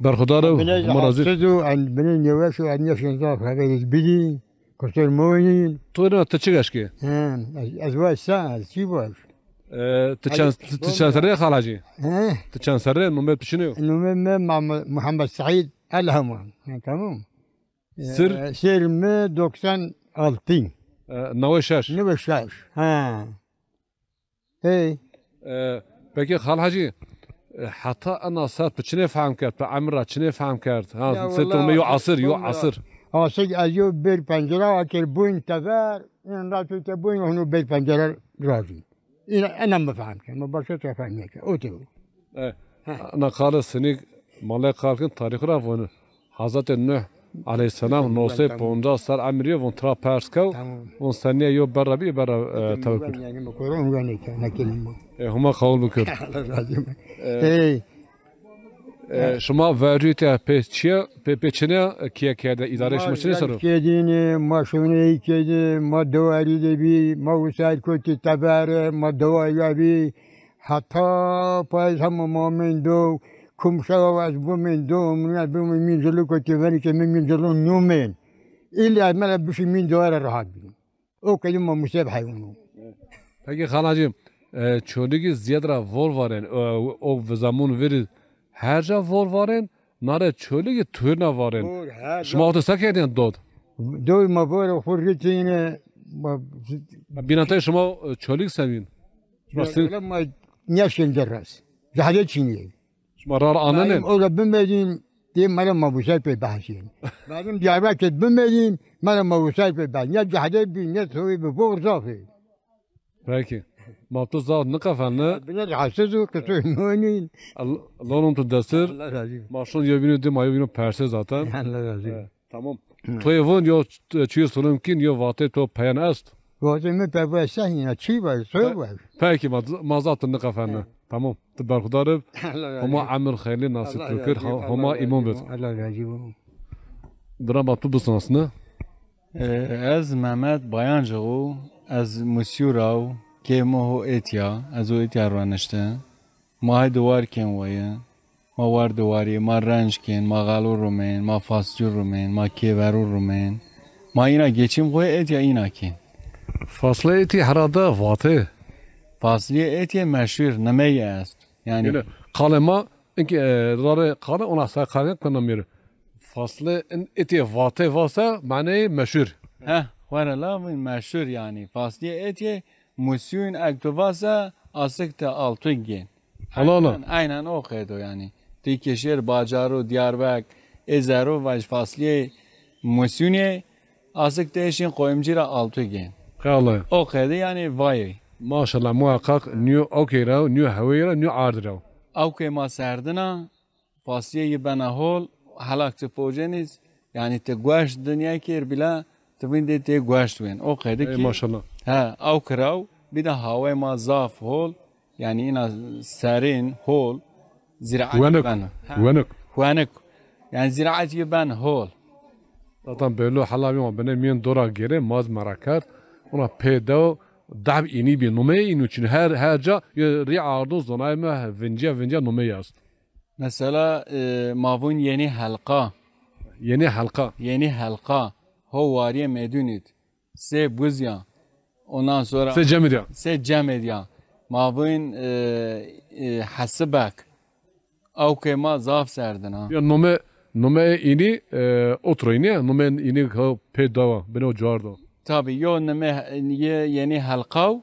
Berxudar o, Homa razî. Rahatsiz o, en binê nêweş o, en nêşin zaf xeberî bidî, kusur moynin. To ina ti çi geş kê? He, ez, ez weş sa, ez çi weş? E, ti çend, ti, ti çend serre Xal Hecî? He? Ti çend serre, numê tu çin o? Numê mi Muhammed, Muhammed Said Elhema. Ha, tamam. Sir? E, sir mi doksan altı. E, newey şeş. Newey şeş. Ha. Hey. E, peki Xal Hecî, e, heta ena ser tu çinê fehm kerd, tu emir ra çinê fehm kerd? Ha, ser tu yo asir, yo asir. Asir ez yo bir pencere akir bûn tever, in ra tu te bûn hunu bir pencere razî. Ina, ena mi fehm kerd, mi başka şey fehm nêkerd. O tê. E, ha. Na qalê sinik, malê qal kin tarîx ra voni. Hazretê Nuh aleyhîsselam no sey poncas ser emir yo, von tira pers kew, von senîye yo berra bî, berra, e, tewir kir. E, Homa qebul bikir. E, e, şima vercû te pê çiye, pê, pê çine, e, kiye kerde, îdare şima çine ser o? Kedîne, ma şoneyî kedi, ma dewarî de bî, ma wisayîl kotî tebere, ma dewarî ya bî, heta payîz hema ma mên do, kumşa ez bimên do, min bimên mîn zilû kotî venî ke mi mîn zilû nûmên. Îlî ez mele bişî mîn deware rehat bî. O kedî ma museb heywan o. Peki Xal Hecî, e, Çolîgî zîyed ra vor varên, e, o vizamûn virî her ca vor varên, nare Çolîgî turna varên. Vor, her ca. Şima oto se kerdîn dod? Dod ma vor xwu ritîne, ma... Bînatay şima, e, Çolîg semîn? Şima sin- ma nêşin deras. Zehde çinî. Şima rar anenên? Ola bimedîn, dê mele mabusay pê behsîn. Benim Diyarbakir bimedîn, mele mabusay pê behsîn. Ne zehde bî, ne soyî bî, vor zaf ê. Peki. Ma tu zaf niqefene. Bine rahatsız o, kusur moynin. Lonum tu desir. Allah razî. Ma şon yewbînî di, ma yewbînî persê zaten. Allah razî. E, tamam. Hı. To yê von yo ç-, çîyo solim kin, yo vatê to peyen est? Vatê mi pe bu sehîna, çi var, soy var. Peki, ma, ma zaf tu niqefene. Hı. Tamam. Ti berxudar ib. Allah razı Homa olsun. Emir xeyrlî nasîb Allah tu kir. Razı olsun. Homa Allah razı imon bid. Olsun. Allah razı olsun. Bira ma tu bisnasne. E, ez Mehmet Bayancık u, ez Musyura u, kê mi ho êtya, ez o êtya ronişte. Ma hay diwar kên weye. Ma war diwarî, ma renc kên, ma xelo rumên, ma fascû rumên, ma kêverû rumên. Ma îna geçîm xo êtya îna kên. Faslê êtî herhalde vate. Faslê êtî meşhur, nimeyî est. Yanî Yine qale ma, inki, e, rare qale, ona sa qale kuna mir. Faslê in êtî vate vasa, maneyê meşhur. Heh, xwere la vin meşhur yanî. Faslê êtî musyûn ek tu vasa, asik te altû gên. Hala, hala. Aynen, aynen o qeydo yanî. Ti ke şêr bacaro, Diyarbek, ê zero vaj faslîyê musyûnê, asik te şîn qoyimcî ra altû gên. Qala. O qeyde yanî vayê. Maşallah, muhakkak nîyo okey ra, nîyo heweyî ra, nîyo ard ra. Okey ma serdina, faslîyê yi bena hol, helak ti pocenîz, yanî ti gueşt dinya kêr bîla, ti vîndê tê gueşt wên. O qeyde Ey, ki, maşallah. He, aw kiraw, bir de hawayê ma zaf hol, yanî îna serîn, hol, ziraet Wenik, bena. He. Wenik. Wenik. Yanî ziraet yi ben hol. Zaten bello hala ma binê mîyan dora gêrê, ma zî merak kerd. Ona pê dew dehb înî bî, numeyê înû çin. Her, her ca, yo rî ardo zonayê mi vincîya, vincîya numeyî est. Mesela, e, ma vûn Yenî Helqa. Yenî Helqa. Yenî Helqa. Ho warîyê Mêdûnî d. Sê Buzya. Ondan sonra Sê Cemidya. Sê Cemidya. Ma vûn, e, e, Hesibek. Awkê ma zaf serdin ha. Ya nome, nome înî, e, otroyî nîya, nome înî ha pê dawa, binê o cuar da. Tabi, yo nome ye-, Yenî Helqaw.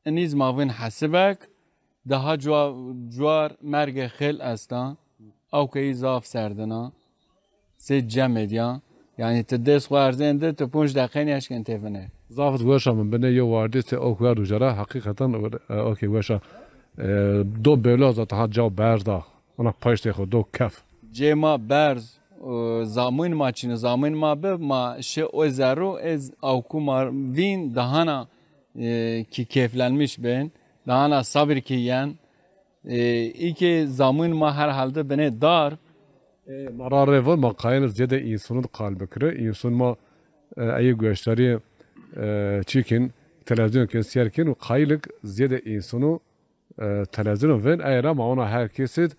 Inî zî ma vûn Hesibek, daha cua-, cuar mergê xêl esta, awkeyî zaf serdin a, sê Cemêd ya. Yanî ti dest xwu erzên di, ti ponc deqeyî nêeşkên têvinê. Zaf zî weş a, min binê yew wardî sê awk werd uca ra, heqîqeten, e, okey, weş a. E, do bêlo zaten ha caw berz da, ona paştê xwu do kef. Cê ma berz, e, zamûn ma çin, zamûn ma bi, ma şi o zerrû, ez awkû ma vîn, dahana e, ki keyflenmiş bên. Dahana sabir ki yen. E, î ki zamûn ma herhalde binê dar. E, ma ra rê vûn, ma qayîl zêde însonû di qal bikirî. Însonû ma, e, eyê gueştarî, e, çîkin, televîzyon kin, sîyer kin û qayîlik zêde însonû e, televîzyonû vên, ey ra ma ona her kesî d,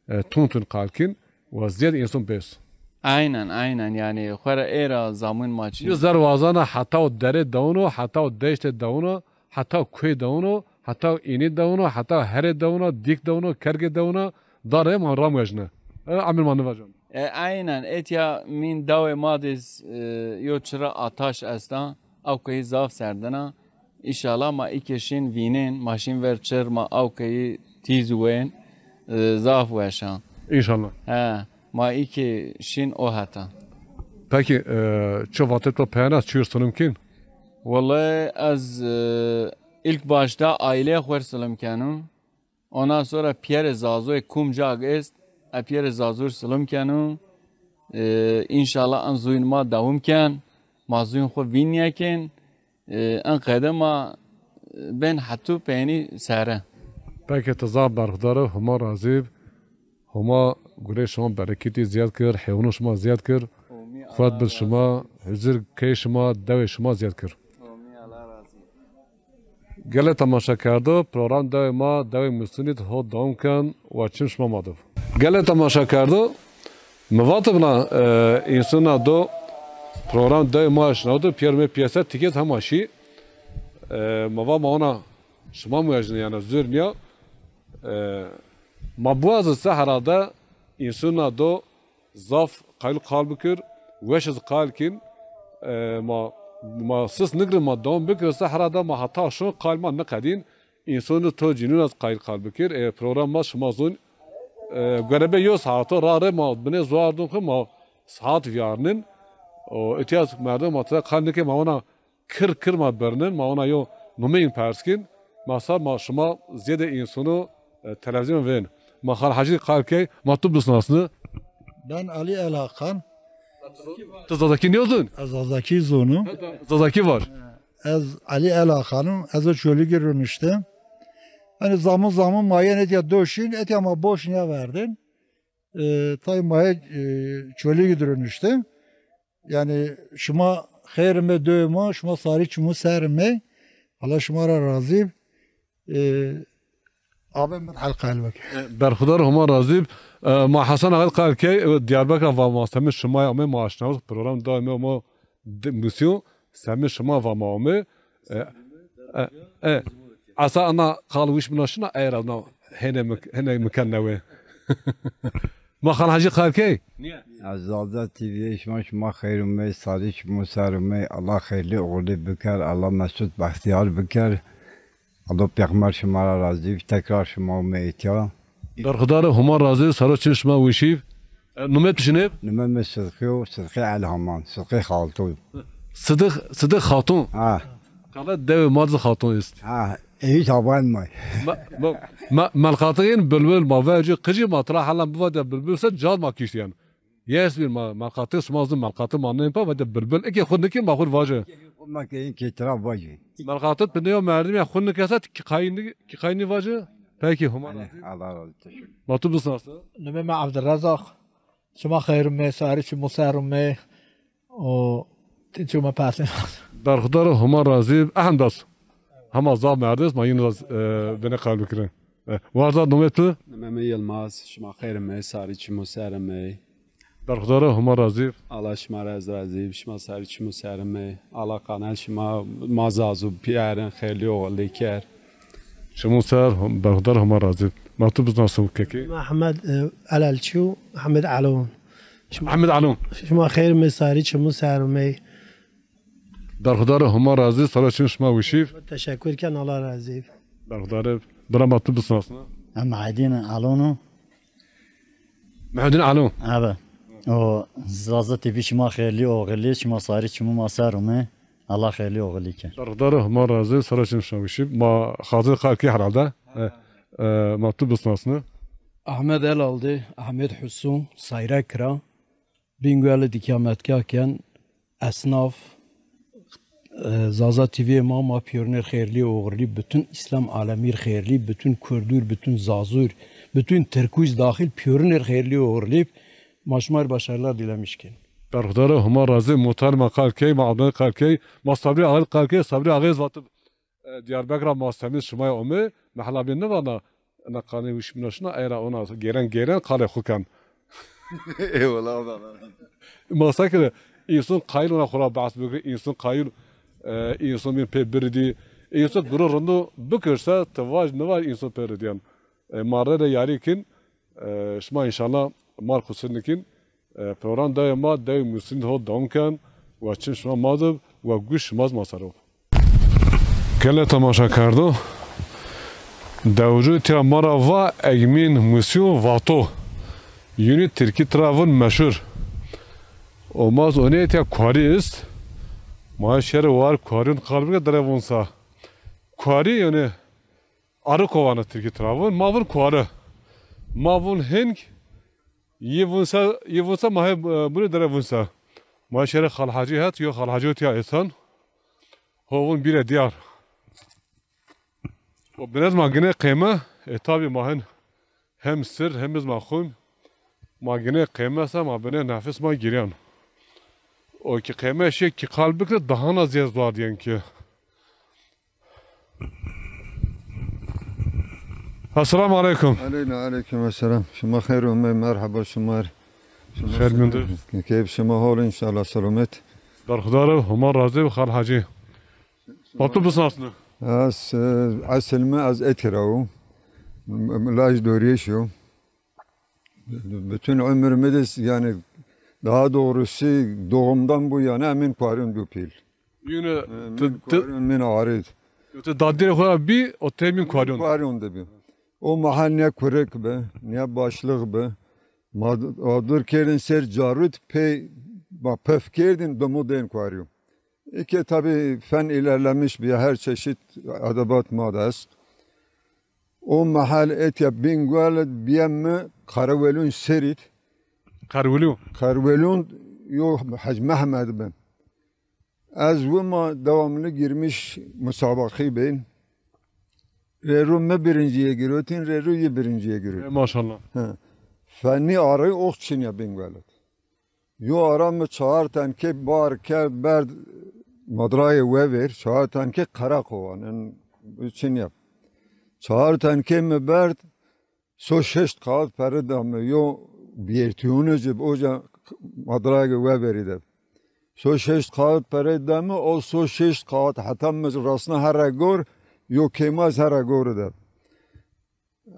e, tun tun qal kîn, wa zêd însan bês. Aynen, aynen, yanî xwu ra ê ra zamûn ma çin. Yo zerr wazana heta o derê dewno, heta o deştê dewno, heta o kuê dewno, heta o înî dewno, heta o herê dewno, dîk dewno, kergê dewno, darê ma ram wejne. E, emir ma nivajin. E, aynen, etya mîn dawê ma de z-, e, yo çira ataş esta, awkeyî zaf serdin a. Înşallah ma î ke şîn vînên, ma şîn ver çir, ma awkeyî tîz wên, e, zaf weş a. Înşallah. He, ma î ke şîn o heta. Peki, e, çi vatê to peyena, çi silim kîn? Wellahî ez, e, ilk başta aîleyê xwu r silim kenu. Ondan sonra pîyerê Zazoyê kum cag est, e pîyerê Zazo r silim kenu. E, înşallah en zûyn ma dewam ken, ma zûyn xwu vîn nêkên, e, en qede ma, e, bên hetû peynî sere. Peki ti zaf berxudar ib, Homa razî b. Homa gurê şima bereketî zîyad kir, hêwunû şima zîyad kir. Amîn, xwet bid şima, huzur key şima, dewê şima zîyad kir. Amîn, Allah razî. Gelê temaşekerdo, program dewê ma, dewê Musûnî d ho dewam ken, wa çim şima ma do. Gelê temaşekerdo, mi vatibna, e, însûna do program dewê ma eşnawdo, pîyer mi pîyese tikêt hema şî. E, mi va ma ona şima muejne, yanî zûr nîya. E, ma biwazin se herhalde însûna do zaf qayîl qal bikir, weş iz qal kîn, e, ma, ma sis nikir, ma dewam bikir, se herhalde ma heta şon qal ma niqedîn, însonû to cînûn ez qayîl qal bikir. E, program ma şima zûn, e, gerebe yo saeto ra rê ma binê zuardûn xwu ma saet vîyarnin. O, îtya merdim ma tira qal nikê ma ona kir kir ma birnin, ma ona yo numeyîn pers kîn, ma sa ma şima zêde însonû, e, televîzyon vên. Ma Xal Hecî qal key, ma tu bisnasni. Ben Ali Elhakan. Tu Zazakî nêzûn? Ez Zazakî zûnû. Zazakî var. Ez Ali Elhakanû, ez o Çolîgî ronişte. Hani zaman zaman ma yen etya doşin, etya ma boş nêverdin. E, tay ma hê, e, Çolîgî dir o niştin. Yani şima xeyr ame, dewê ma, şima sarî çimû ser ame. Allah şima ra razî. E, Abi min hel qal bik. E, berxudar Homa razî b. E, ma Hasan Ağa qal key, e, Diyarbekir va ma semê şima ame, ma aşnawis program daîme ma di-, musîyo, semê şima va ma ame. E, e, e, esa ana qal wiş bina şina, ey ra na hene mik-, hene miken newe. Ma Xal Hacî qal key? Ez Zaza T V'ye şima, şima xeyr umey, sarî çimû ser umey, Allah xeyrlî oxirlî biker, Allah mesut bextîyar biker. Allah pêxmer şima ra razî, tekrar şima umey îtya. Berxudar Homa razî, saro çim şima wişî. E, nume tu şinê? Nume mi Sidqî yo, Sidqî Elhaman, Sidqî Xalto. Sidix, Sidix Xatun. Ha. Qala dewê ma zî Xatun est. Ha, evi taban may. Ma, ma, ma, melqatî yin bilbil ma vecî qicî ma tira helan biva de bilbil se cad ma kiştîyen. Yes bir ma, melqatî sima zî melqatî ma nên pa va de bilbil. Eke xu nikî ma xu vaci. Ma ke yin ke tira vaci. Melqatî pinde yo merdim ya xu nikese ki qayni, ki qayni vaci. Peki Homa razî. Allah razî, teşekkür. Ma tu bisnasnî. Nume ma Abdurrazak. Şima xeyr umey, sarî çimû ser umey. O, ti çima persên. Berxudar Homa razî, ehn bes. Hema zaf merdis, ma yine zaf, e, bine qal bikirin. E, warza nume tu? Nume mi Yilmaz, şima xeyr umey, sarî çimû ser umey. Berxudar Homa razî. Allah şima ra ez razî, şima sarî çimû ser umey. Allah qanel şima ma zazu pîyerin xeylî oxirlî ker. Çimû ser, berxudar Homa razî. Ma tu bisnasnî kekî? Ma Ehmed, e, Elalçî û Ehmed Elon. Şima, Ehmed Elon. Şima xeyr umey, sarî çimû ser umey. Berxudar Homa razî, saro çim şima wişî. Teşekkür ken, Allah razî. Berxudar, bira ma tu bisnasnî. Em Muhedîn Elon o. Muhedîn Elon. Abi. O Zaza T V şima xeylî oxirlî, şima sarî çimû ma ser umey. Allah xeylî oxirlî ke. Berxudar Homa razî, saro çim şima wişî. Ma xazir qal kî herhalde. E, e, ma tu bisnasnî. Ahmet Elaldi, Ahmet Husun, Sayra Kira, Bingöl'ü dikametgah ken, esnaf, e, Zaza T V ma, ma pîyoriner xeyrlî oxirlî, bütün İslam alemîr xeyrlî, bütün Kurdûr, bütün Zazûr, bütün Tirkûz dahil pîyoriner xeyrlî oxirlî, ma şima rê başarılar dilemiş ken. Berxudar Homa razî, muhtar ma qal key, ma Adnan qal key, ma Sabrî Ağa qal key, Sabrî Ağa ez vatib. E, Diyarbekir ra ma semî şima ome, mehla bîn nivana, ina qanê wişmîna şina, ey ra ona gêren gêren qalê xu ken. Eyvallah, Allah razı olsun. Ma sekine, însan qayil ona xu ra behs bikir, însan qayil, e, însan bîn pê biridî, însan guro rindo bikir se, ti vaj nivaj însan pê ridîyen. E, ma rê rê yarî kin, e, şima înşallah mar xu sir nikin. E, program dewê ma, dewê Muslim ho dewam ken. Wa çim şima ma de, wa guş şima zî ma ser o. Gelê temaşakerdo, dewicû tîya ma ra va Egmîn Musîyo Vato. Yûnî tirkî tira vûn meşhur. O ma zî onê tîya kuarî est. Ma şêrê war kuarîyon qal bike dere vûn sa. Kuarî yanî ariko vana tirkî tira vûn. Ma vûn kuari. Ma vûn hing. Yî vûn se, yî vûn se ma hê, e, bûrê dere vûn se. Ma şêrê Xal Hacî het, yo Xal Hacî tîya êsan. Ho vûn bîre dîyar. O binez ma ginê qeyme, e, tabî ma hin hem sir, hem iz ma xum. Ma ginê qeyme se ma binê nefis ma gîryan. O ki qeyme şê ki qal bikre dahana zîyed zuar dîyen ki. Esselamu aleyküm. Aleyna aleyküm esselam. Şima xeyr ûmey, merheba şima rê. Şima xeyr mîndî. Keyf şima hol înşallah selamet. Berxudar ib, Homa razî ib Xal Hacî. Ma tu bisnasnî. Ez, e, esil mi ez Etî ra wo. M-, m-, laj Dorîyeş yo. Bütün ömrümü de, yani, daha doğrusu doğumdan bu yana emin kuaryon du pîl. Yine emin kuaryon, min arid. Ti dadîrê xo ra bî, o tey min kuaryon. Kuaryon de bî. O mahal ne kurek bi, ne başlık bi. Ma adur kerdin ser carut, pey ma pef kerdin, domo den kuaryon. İki tabi fen ilerlemiş bir her çeşit edebat ma da est. O mahal etya Bingöl biyem mi Karawelun serit. Karwelun. Karwelun yo Hacı Mehmed bin. Ez wima devamlı girmiş musabaqî bin. Rê ro mi birincîye girotîn, rê ro yi birincîye girotîn. E, maşallah. He. Fenî arayî ox çinya bin welat. Yo ara mi çar tenkê bar kerd, berd madrayê wevêr, çar tenkê qereqowan, en çinya. Çar tenkê mi berd, so şeşt kağıt pere da mi, yo biyertiyonê ci oca madrayê wevêrî de. So şeşt kağıt pere da mi, o so şeşt kağıt heta mi rasna here gor, yo kêmaz here gor de.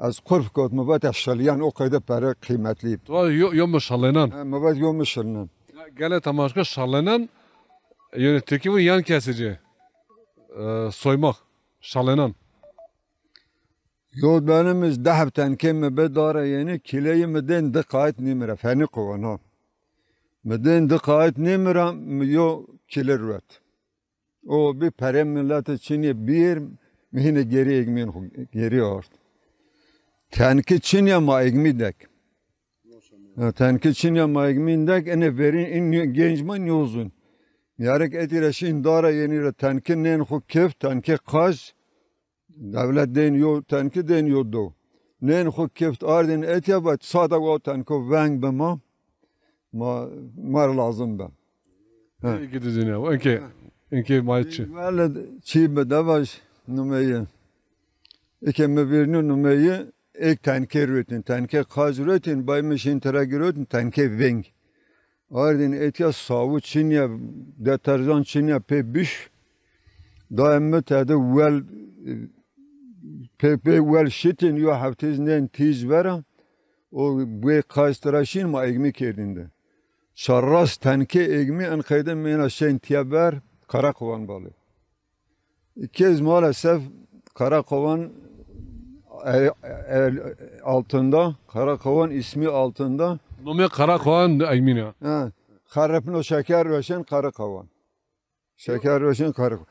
Ez qurf kot, mi vat ez şilîyan, o qeyde pere qîmetlî. Tu vat yo, yo mi şilînan. Ha, mi vat yo mi şilînan. Gelê temaşke şilînan, yanî tirkî vûn yan kesici, e, soymak, şilînan. Yo benim iz dehb tenkê mi bi dare yenî, kîleyî mi dên di qayt nîmira, fenî qowan ha. Mi dên di qayt nîmira, mi yo kîle ruet. O bi perê milletî çinî bîr, mi hînî gêrî egmîn xwu gêrî ard. Tenkî çinî ma egmî dek. Ha, tenkî çinî ma egmîn dek, ene verîn în genc ma nîyozun. Mîyarek etî ra şîn dara yenî ra tenkî nên xwu kif, tenkî qaj, dewlet dên yo tenkî dên yo do. Nên xwu kif ardîn etya va sada wa tenko veng bi ma. Ma, ma rê lazim be. He. Eke dizîne, eke, eke ma çi? Wele çî bi devaj numeyî. Eke mi vîrnî numeyî, êk tenkê ruetin, tenkê qaj ruetin, bay mi şîn tira girotîn, tenkê veng. Ardîn etya sawu çinîya, deterjan çinîya pê biş. Dayê mi tede wel, pê, pê wel şitin, yo heftêz nên tîj vera. O buê qaj tira şîn ma egmî kerdîn de. Şarras tenkê egmî en qeyde mi ena şên tiya ber, Karakovan balê. Kez maalesef Karakovan el, el altında, Karakovan ismi altında. Nomê Karakovan egmîn a. Ha, xerepno şeker roşên Karakovan. Şeker roşên Karakovan.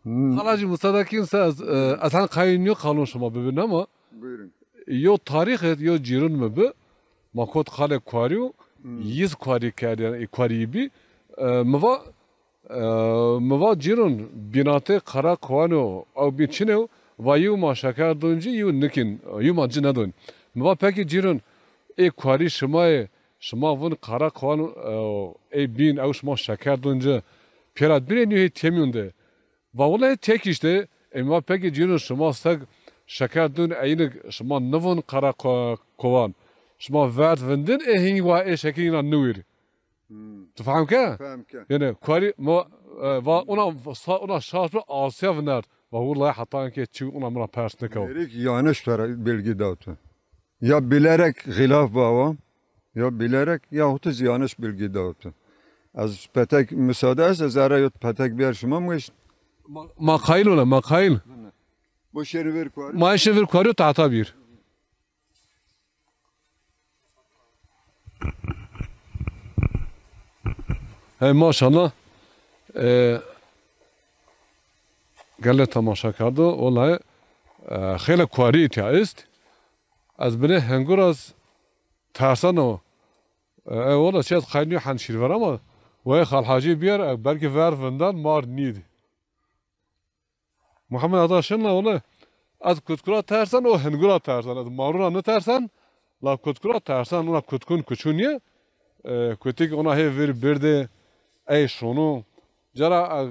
Hmm. Xalacî, musade kîn se ez, e, ez hen qayîl nîyo qalon şima bibin ama. Buyurun. Yo tarîx id, yo cîrûn mi bi. Ma kot qalê kuarî û yiz kuarî kerd, yanî ê kuarî bî. E, mi va, e, mi va cîrûn bînatê Karakovan o, ew bîn çin ew, va yew ma şeker dûn ci, yew nikîn, yew ma ci nedûn. Mi va pekî cîrûn, ê kuarî şima yê, şima vûn Karakovan, e, ê bîn, ew şima şeker dûn ci, pêra bîrê nîyo hê temîyon de. Va wele hê tek îşte, ê mi va pekî cîrûn şima seg şeker dûn eynik şima nivûn Karakovan. Şima verd vindin, ê hîn wa ê şekerî na niwîr. Hmm. Tu fehm ke? Fehm ke. Yanî kuarî ma, e, va ona sa-, ona şaş bi Asya vinert. Va wulay heta ke çi ona mina pers nikew. Gerek yanlış tara bilgi dawtu. Ya bilerek xilaf bawa, ya bilerek yahut da yanlış bilgi dawtu. Ez petek müsaade ez, ez ara yot petek biyer şima mweş. Ma, ma qayîl ola, ma qayîl. Bu şeri ver kuarî. Ma şeri ver kuarî tahta bir. Hey maşallah. E, gelê temaşa kerdo, wellahî, e, xeylê kuarî îtya est. Ez binê hengûr ez terseno. E, e, wela çi ez qayîl nîyo hen şîr ver ama, wayê Xal Hacî bîyer, e, belkî ver vindan mar nîd. Muhammed Ata şin la wele, ez kutkura tersen, o hingura tersen. Ez marû ra nitersen, la kutkura tersen, ona kutkun kuçûn ye. E, kutik ona hê vir birdê, ey şono. Cara, e,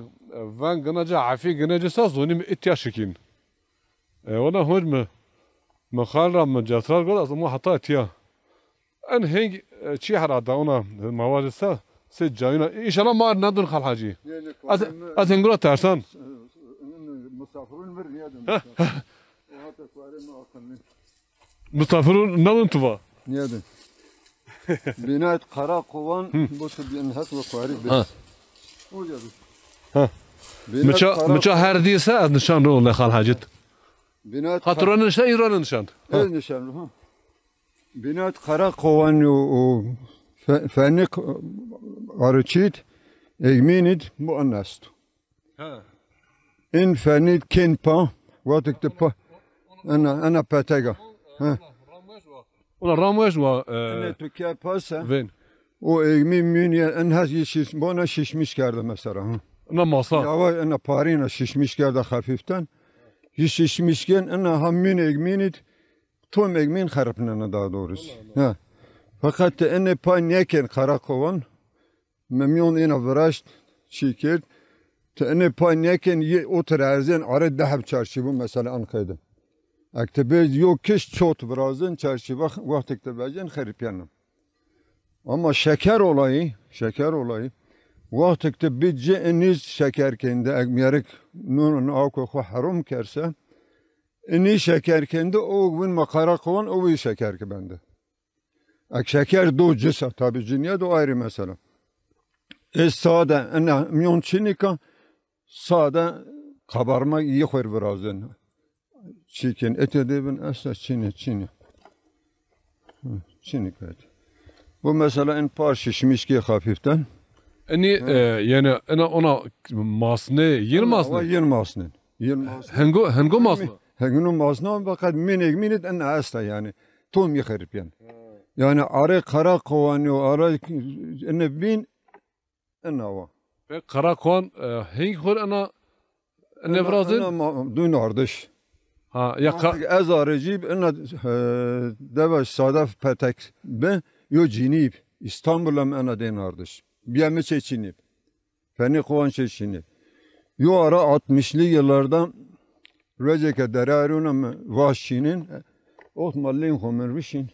veng gina ci, efî gina ci, sa zonî mi itya şikîn. E, wele honc mi, mi xal ra mi cetrar got, ez ama heta tiya. En heng, e, çi hera da ona, ma vajê se, se cayina. Înşallah mar nedun Xal Hacî. Nê, nê, ez, kuarê mi, ez hengura tersan. Misafirun mir niyedin. Heh, heh. O hata kuarê mi akıllı. Misafirun nedun tu va? Niyedin. Binayet Karakovan, bu tu bin het ve kuarî bes. Ha. O geldi. Ha. Binayet Miça, Karakovan. Miça her dîse ez nişan ro le Xal Hacît. Binayet Kar- Xatura nişan, îro nişan. Ha. Ez nişan ro, ha. Binat Karakovan û, û Fe-, Fenik Arıçit, Egminit bu an esto. Ha. In Fenit kin pa, watik de pa, ena, ena petega. Ha. Ona ramweş wa, e, ene Türkiye pasa. Ven. O egmi münye en has şiş, bona şişmiş kerdi mesela. Ha. Ena masa. Yava ena parina şişmiş kerdi hafiften. Ji şişmişkên ina ha mîn egmînî, tom egmîn xeripnena daha doğrusu. Ha. Fakat ti inê pay nêkên Karakovan, mi mîyon êna viraşt, çî kerd, ti inê pay nêkên yê otir erzên arê deheb çarşîbu mesela an qeydin. Ek ti bê yo kiş çot virazin çarşîba wextek ti vecên xeripyena. Ama şeker olayı, şeker olayı, wextek ti bî ci iniz şeker kende, ek mîyerik nun awko xo herom kerse, ini şeker kende, o win ma Karakovan, o wî şeker ki bende. Ek şeker do cisa, tabi ciniye do ayrı mesela. E sade, ina mîyon çinika, sade kabarma iyi xwer virazin. Çikin ete de bin, esta çini, çini. Hı, çini kaydı. Bu mesela en par şişmiş ki hafiften. Enî, e, yani ena ona masne, yeni masne. Yeni masne. Yeni masne. Hengo, hengo masne. Hengo masne, fakat minik minik en esta yani. Tom yıkırıp yani. Yani are Karakovan yo, are ene bin en ava. Ve Karakovan, e, hangi xor ena, ena virazin? Ena ma-, dün ardiş. Ha, ya ka- Artık ez arıcı ena, e, deva sadaf petek be, yo cinib. İstanbul'a mı ena den ardiş. Biya mi çe cinib. Feni kovan çe cinib. Yo ara altmışlı yıllarda Roceke deraruna mı vaş çinin. Ot ma lin xomen vişin.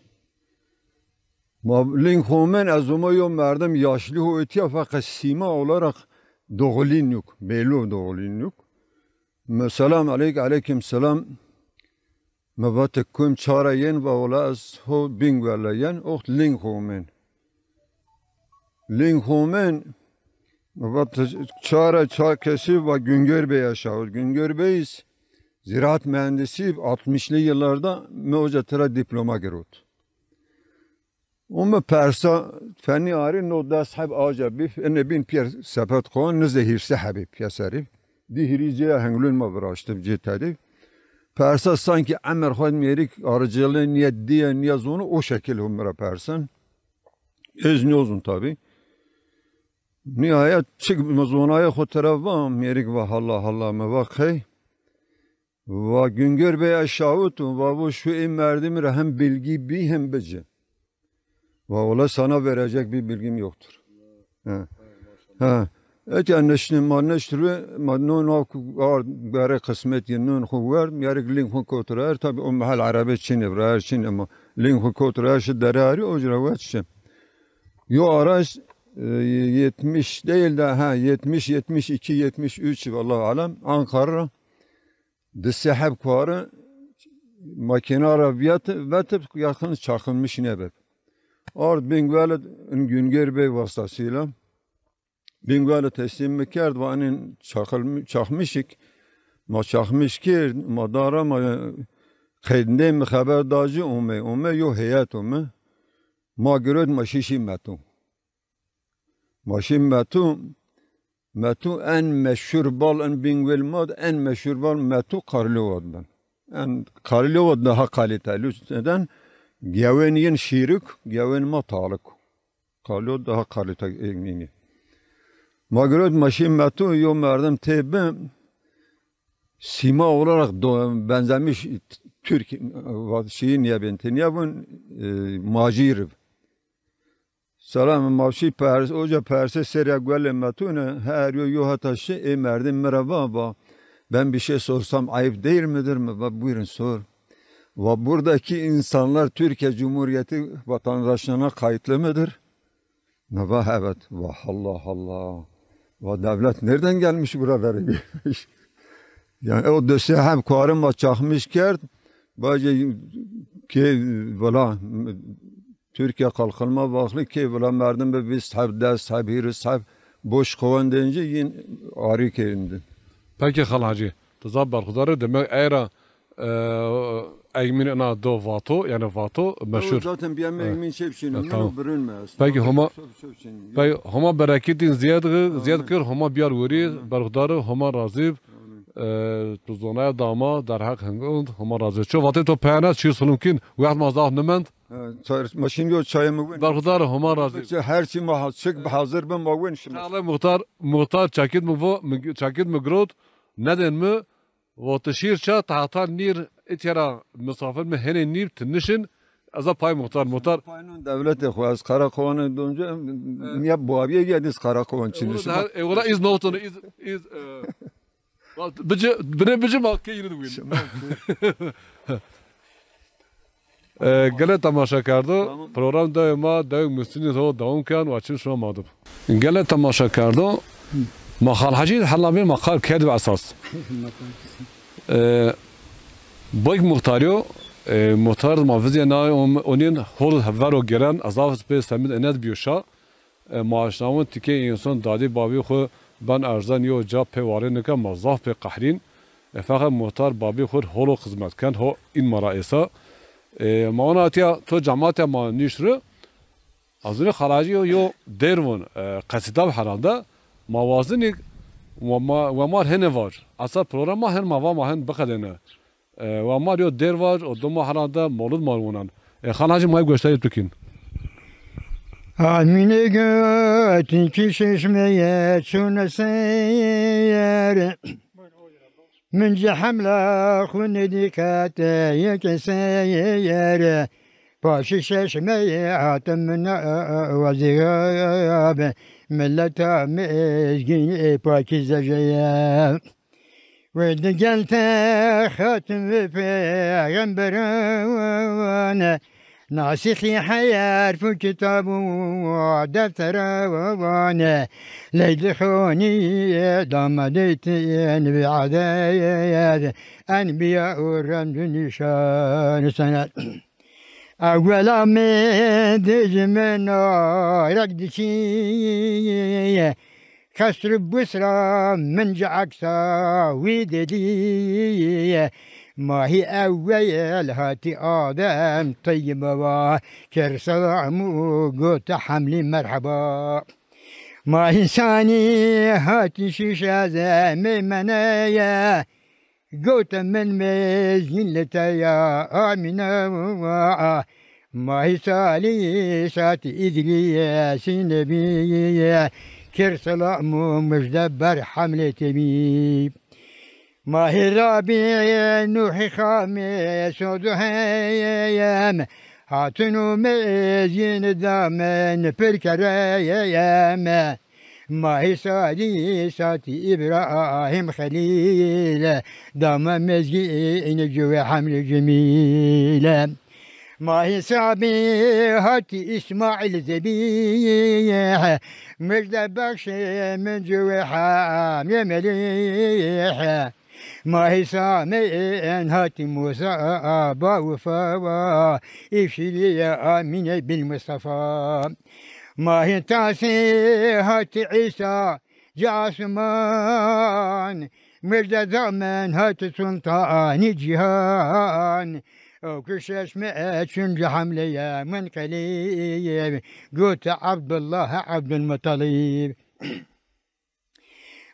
Ma lin xomen ez oma yo merdim yaşlı ho etiya fakat sima olarak doğulin yok. Belli doğulin yok. Mı selam aleyk, aleyküm selam. Mı vate kum çara yen va ola ez ho Bingöl'e yen, oxt lin xomen. Lin xomen, mı vate çara ça kesi va Güngör Bey aşağı. Güngör Bey ziraat mühendisi, altmışlı yıllarda mı hoca tira diploma girot. O mi persa fenî arî no des heb aca bî, ene bîn piyer sepet xo, nize hîrsî hebî piyeserî. Di hîrî cêya henglûn ma viraştib cê tedî. Persa sanki emir xo mêrik arıcılığı niye diye, niye zonu o şekil ho mi ra persen. Ez niyozun tabi. Nihayet çik mi zonaya xo tera va, mêrik va halla halla mi va qey. Va Güngör Bey aşağı tu, va bu şu ê merdimi ra hem bilgi bi hem bici. Va ola sana verecek bir bilgim yoktur. Ha. Ha. Eke neşni ma neştru, ma non o ku-, ar gare kısmet ye non xo ver, miyarık lin xo kotur er, tabi o mahal arabe çin evra er çin ama lin xo kotur er şu derari o cira vet çin. Yo araç, e, yetmiş değil de, ha, yetmiş, yetmiş iki, yetmiş üç, vallahu alem, Ankara di seheb kuarı makina ra viyat-, vetip yakın çakılmış nebep. Ard Bingöl'e Güngör Bey vasıtasıyla Bingöl'e teslim mi kerd ve anin çakılmi-, çakmışık, ma çakmış kerd, ma dara ma qeydinde mi xeber dacı ome, ome yo heyet ome, ma girot ma şişi metu. Ma şî Metu, Metu en meşhur bal, en Bingöl ma de en meşhur bal Metu Karlova de ben. En Karlova daha kaliteli. Neden? Gewên yin şîrik, gewên ma talik. Karlova daha kalite egmînî. Ma girot ma şî Metu, yo merdim tê bi, sima olarak do-, benzemiş Türk, şeyi niye ben, niye bun, e, macîr. Selam, ma şî pers-, oca perse serya guelê Metune, her yo yo hata şi, ê merdim mi ra va, va, "Ben bir şey sorsam ayıp değil midir?" Mi va, "Buyurun sor." Va, "Buradaki insanlar Türkiye Cumhuriyeti vatandaşlığına kayıtlı mıdır?" Mi va, "Evet." Va, "Allah Allah." Va, "Devlet nereden gelmiş buraları bilmiş?" Yani o döse hem kuarı ma çakmış kerd, bacı ki valla Türkiye kalkınma vaklı ki vila merdim bi vîst heb, des heb, hîris heb boş kovan deyince yin arî kerindi. Peki Xal Hacî, tu zaf berxudar ê, demek eyra, e, egmîn ina do vato, yani vato meşhur. Zaten bir yemek egmîn çep çin, tamam. Birun me aslında. Peki Homa, peki Homa bereketîn ziyad kir, ziyad kir, Homa biyar wurî, berxudar ê, Homa razî. E, tu zonaya dama, derheq hingund, Homa razî. Ço vatê to peyana, çî sulum kîn, wext ma zaf nimend. Ha, çay, ma şîn yo çayê mi win. Berxudar, Homa razî. Her çi ma ha-, çik hazır bin ma win şima. Çağlay muxtar, muxtar çekit mi vo, mi, çekit mi girot, nedên mi, Votişîr ça, tahta nîr, itya ra misafir mi henê nîb, ti nişin, ez a pay muxtar, muxtar. Paynon devletê xo, ez Karakovan donca, ya babiyê gediz Karakovan çinişin. E, wala iz noton, iz, iz, e, bici, bine bici ma ke yine de win. E, gele temaşekerdo, program dewê ma, dewê Mustinî ho dewam ken, wa çim şima ma dib. Gele temaşekerdo, ma Xal Hecî hela bê ma qal kerdib esas. E, Boyk muxtarî yo, e, muxtar ma vizye na on-, onîn hol vero gêren, ez zaf pê semid enet bîyo şa. E, ma aşnawin tikê însan dadî babî xwu ben erzan yo ca pê warê nika ma zaf pê qehrîn. E, feqet muxtar babî xwu holo xizmet ken, ho în ma ra êsa. E, ma ona etiya to cemaatê ma nîşt ri. Azûnê Xal Hecî yo, yo dêr vûn, e, qesîda bi herhalde. Ma wazinî we ma, we mar hene var. Esa program ma hen ma va ma hen biqedêne. E, wa mar yo dêr var, o doma herhalde molud mar wonan. E, Xal Hecî ma goştarî tu kîn. Amîne gotin ki şeşmeye çûne seyr. Min ci hemla xwu nedî kete yeke seyr. Paşî şeşmeye hatim min wazî gabe. Milleta mezgîn ê pakîze jeye. Wê digel te xatim ve peyxemberan, nasîxî herf û kitab û defteran, ley dixonî damadê tên bi adeyed, enbiya û remz û nîşan senet. Ewela mi dij min arek dişî, Qesr û Busra min ci eksa wî didî. Ma hî eweyel hatî Adem Teyyiba va, kir selam û gote hemlî merheba. Ma hî sanî hatî şîş ez meymeneye. Gote min mezgîn li te ya Amîne, ma hî salî sat Îdrîsî nebî, kir selam û mujde ber hemlê tebî. Ma hî rabî Nuhî xamê sodu heyem, hatun û mezgîn damen pir kereyem. Ma hî sadî satî Îbrahîm Xelîl, dame mezgîn cewê Hemlî Cemîl. Ma hî sabî hatî Îsmaîl zebîh, mujde bexşê min cewê Hemlê Melîh. Ma hî samê en hatî Musa ba wifa, îfşîrîye Amîne bil Mustafa. Ma hî tasê hatî Îsa ci asman, mujde damen hatî sultanî cîhan. Ew ki şeşme çun ci hemleye min qelîb, gote Ebdullah Ebdulmutalîb.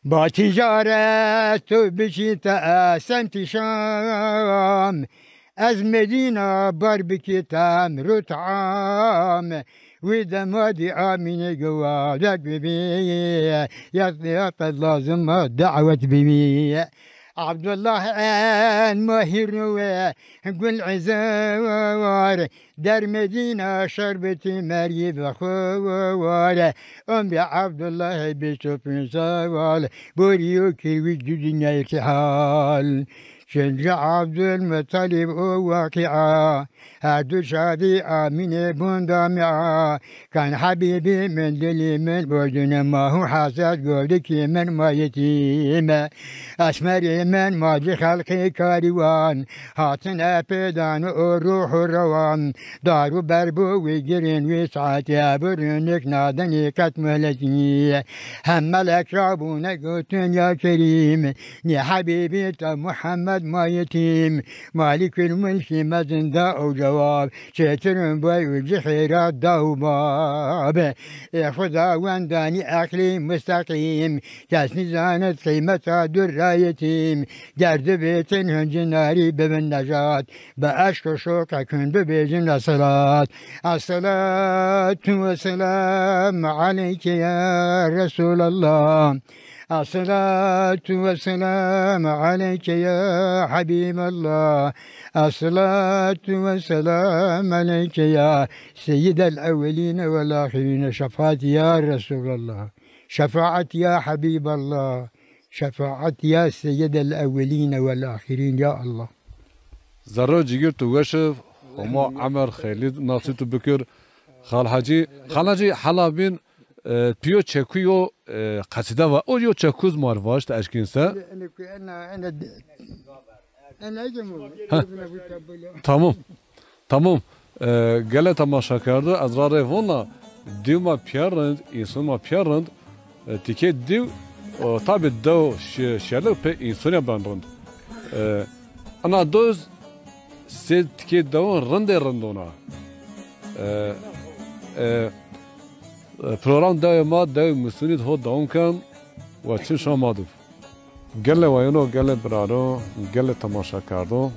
Ba tîcaret tu biçî te semtî Şam, ez Medîna bar bikî temr û tam. Wî dema dî Amîne giwadek bibî, ya, ya qed lazim a dawet bibî. Abdullah en ma hî ruwe gul îzar, der Medîna şerbetî mergî bi xwu war. Umrê Abdullah bîst û pînc sal, borî yo kir wî di dinyayê kî hal. Çin ci Abdulmutalîb û Waqîa, her du şadî Amîne bûn damîa. Kan hebîbî min, dilî min, bordune ma hû hesed, golikî min ma yetîme. Esmerî min ma ci xelqî karîwan, hatine pêdan û ruh û rewan. Dar û ber bo wî girîn wî saetî, ebu rûnik nadenî qet muhletî. Hem melek ra bûne gotin ya Kerîm, nê hebîbî te Muhammed ma yetîm. Malîkul Mulkî mezin da ew cewab, çêtir in bay û ci xêrat da û bab. Ê Xudawendanî eqlî musteqîm, kes nîzanit qîmeta durra yetîm. Ger dibêtin hin cinarî bibin nejat, bi eşq û şoqek hin bibêjin eselat. Esselatu wesselamu aleyke ya Resulallah. الصلاة والسلام عليك يا حبيب الله. الصلاة والسلام عليك يا سيد الأولين والآخرين. شفاعت يا رسول الله. شفاعت يا حبيب الله. شفاعت يا سيد الأولين والآخرين يا الله. Zerro cigir tu weş ib, Homa emer xeylî nasî tu bikir. Xal Hacî, Xal Hacî, hala bîn, e, pîyo çekuyo, e, qesîde va. O yo çekuz mar vaşt eşkîn se. Ene, ene, ene, ene, ene, ene, Ha. Tamam. Tamam. E, gele temaşa kerdo, ez ra rê vona, dîw ma pîyer rind, însan ma pîyer rind, e, tikê dîw, o, tabî dew şi-, şelek pê însanî ben rind. E, ana doz sê tikê dewon rindê rindona. E, e, e, program dewê ma, dewê Misûnî ho dewon ken, wa çin şama dib. Gele wayino, gele biraro, gele temaşa kerdo.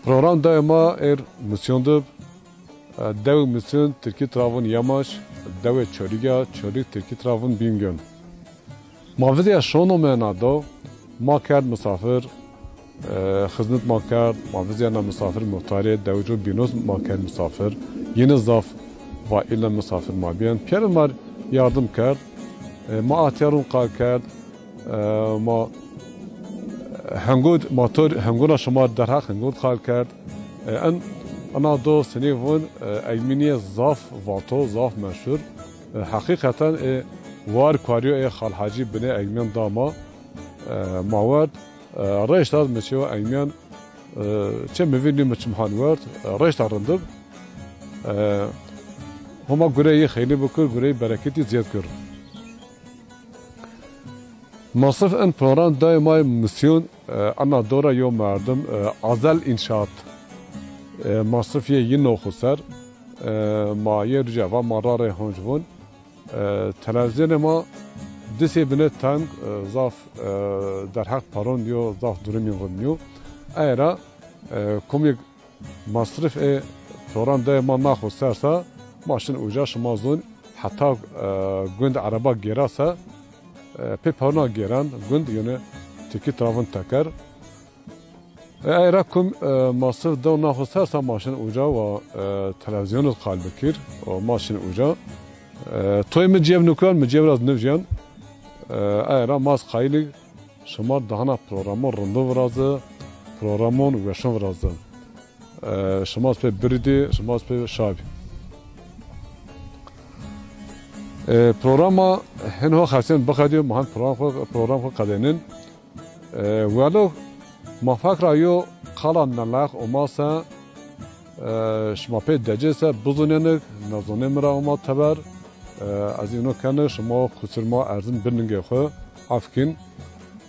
Program dewê ma êr Misyon dib. E, dewê Misyon tirkî tira vun Yamaç, dewê Çolîg a, Çolîg tirkî tira vun Bîngön. Ma vizya şono mena do, ma kerd misafir, e, xizmet ma kerd, ma vizya na misafir muhtarê dewco bînos ma kerd misafir. Yine zaf va île misafir ma bîyen. Pîyer mar yardim kerd. E, ma ahtiyarun qal kerd. E, ma hengod, ma tor hengona şima derheq hengod qal kerd. E, en, ena do senî vun, e, Egmînîye zaf vato, zaf meşhur. E, heqîqeten, e, war kuarîyo ê Xal Hacî binê Egmîyan da ma. E, ma werd, e, reşt a mi çêwa Egmîyan, e, çê mi vîn nî mi çim han werd, e, reşt a rind ib. E, Homa gureyî xeylî bikir, gureyî bereketî zîyed kir. Masrif en program dayê ma yê Misyon, e, ana dora yo merdim, e, Azel İnşaat. E, masrif yê yî no xo ser, e, ma yê rîca va ma ra rê honc vun. E, televîzyonê ma disê binê teng, e, zaf, e, derheq paron yo, zaf durumî rind yo. Ey ra, e, komî masrif ê program dayê ma naxo ser sa, ma şin uca şima zon, heta, e, gund ereba gêra se, e, pê perona gêren gund, yone tirkî tira vun teker. E, ey ra kum, e, masrif dew naxo ser sa ma şin uca wa, e, televîzyonî qal bikir, o ma şin uca. E, toy mi cêb nukon, mi cêb raz nivjîyan. E, ey ra ma ez qayîl ig şima dahana programon rindo virazi, programon weşon virazi. E, şima ez pê birîdî, şima ez pê şabî. E, programa hin ho xersên bixedîyo, ma hin program xo, program xo qedênin. E, welo ma fek ra yo qala neleq omase, e, şima pê decê se bizonênik, nezonê mi ra oma teber. E, ez îno kenik, şima qusur ma erzin biningê xo, efkîn.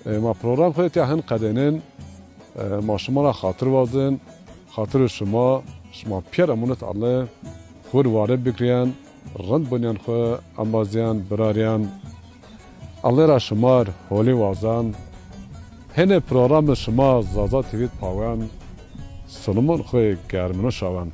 E, ma program xo etya hin qedênin. E, ma şima ra xatir wazin, xatirê şima, şima pîyer emanet Allê, xwu rê ware bikirîyen, rind binîyen xwu, embazîyen, birarîyen. Allê ra şima rê holî wazan. Hênê programê şima Zaza T V pawen, silimon xwu germino şawen.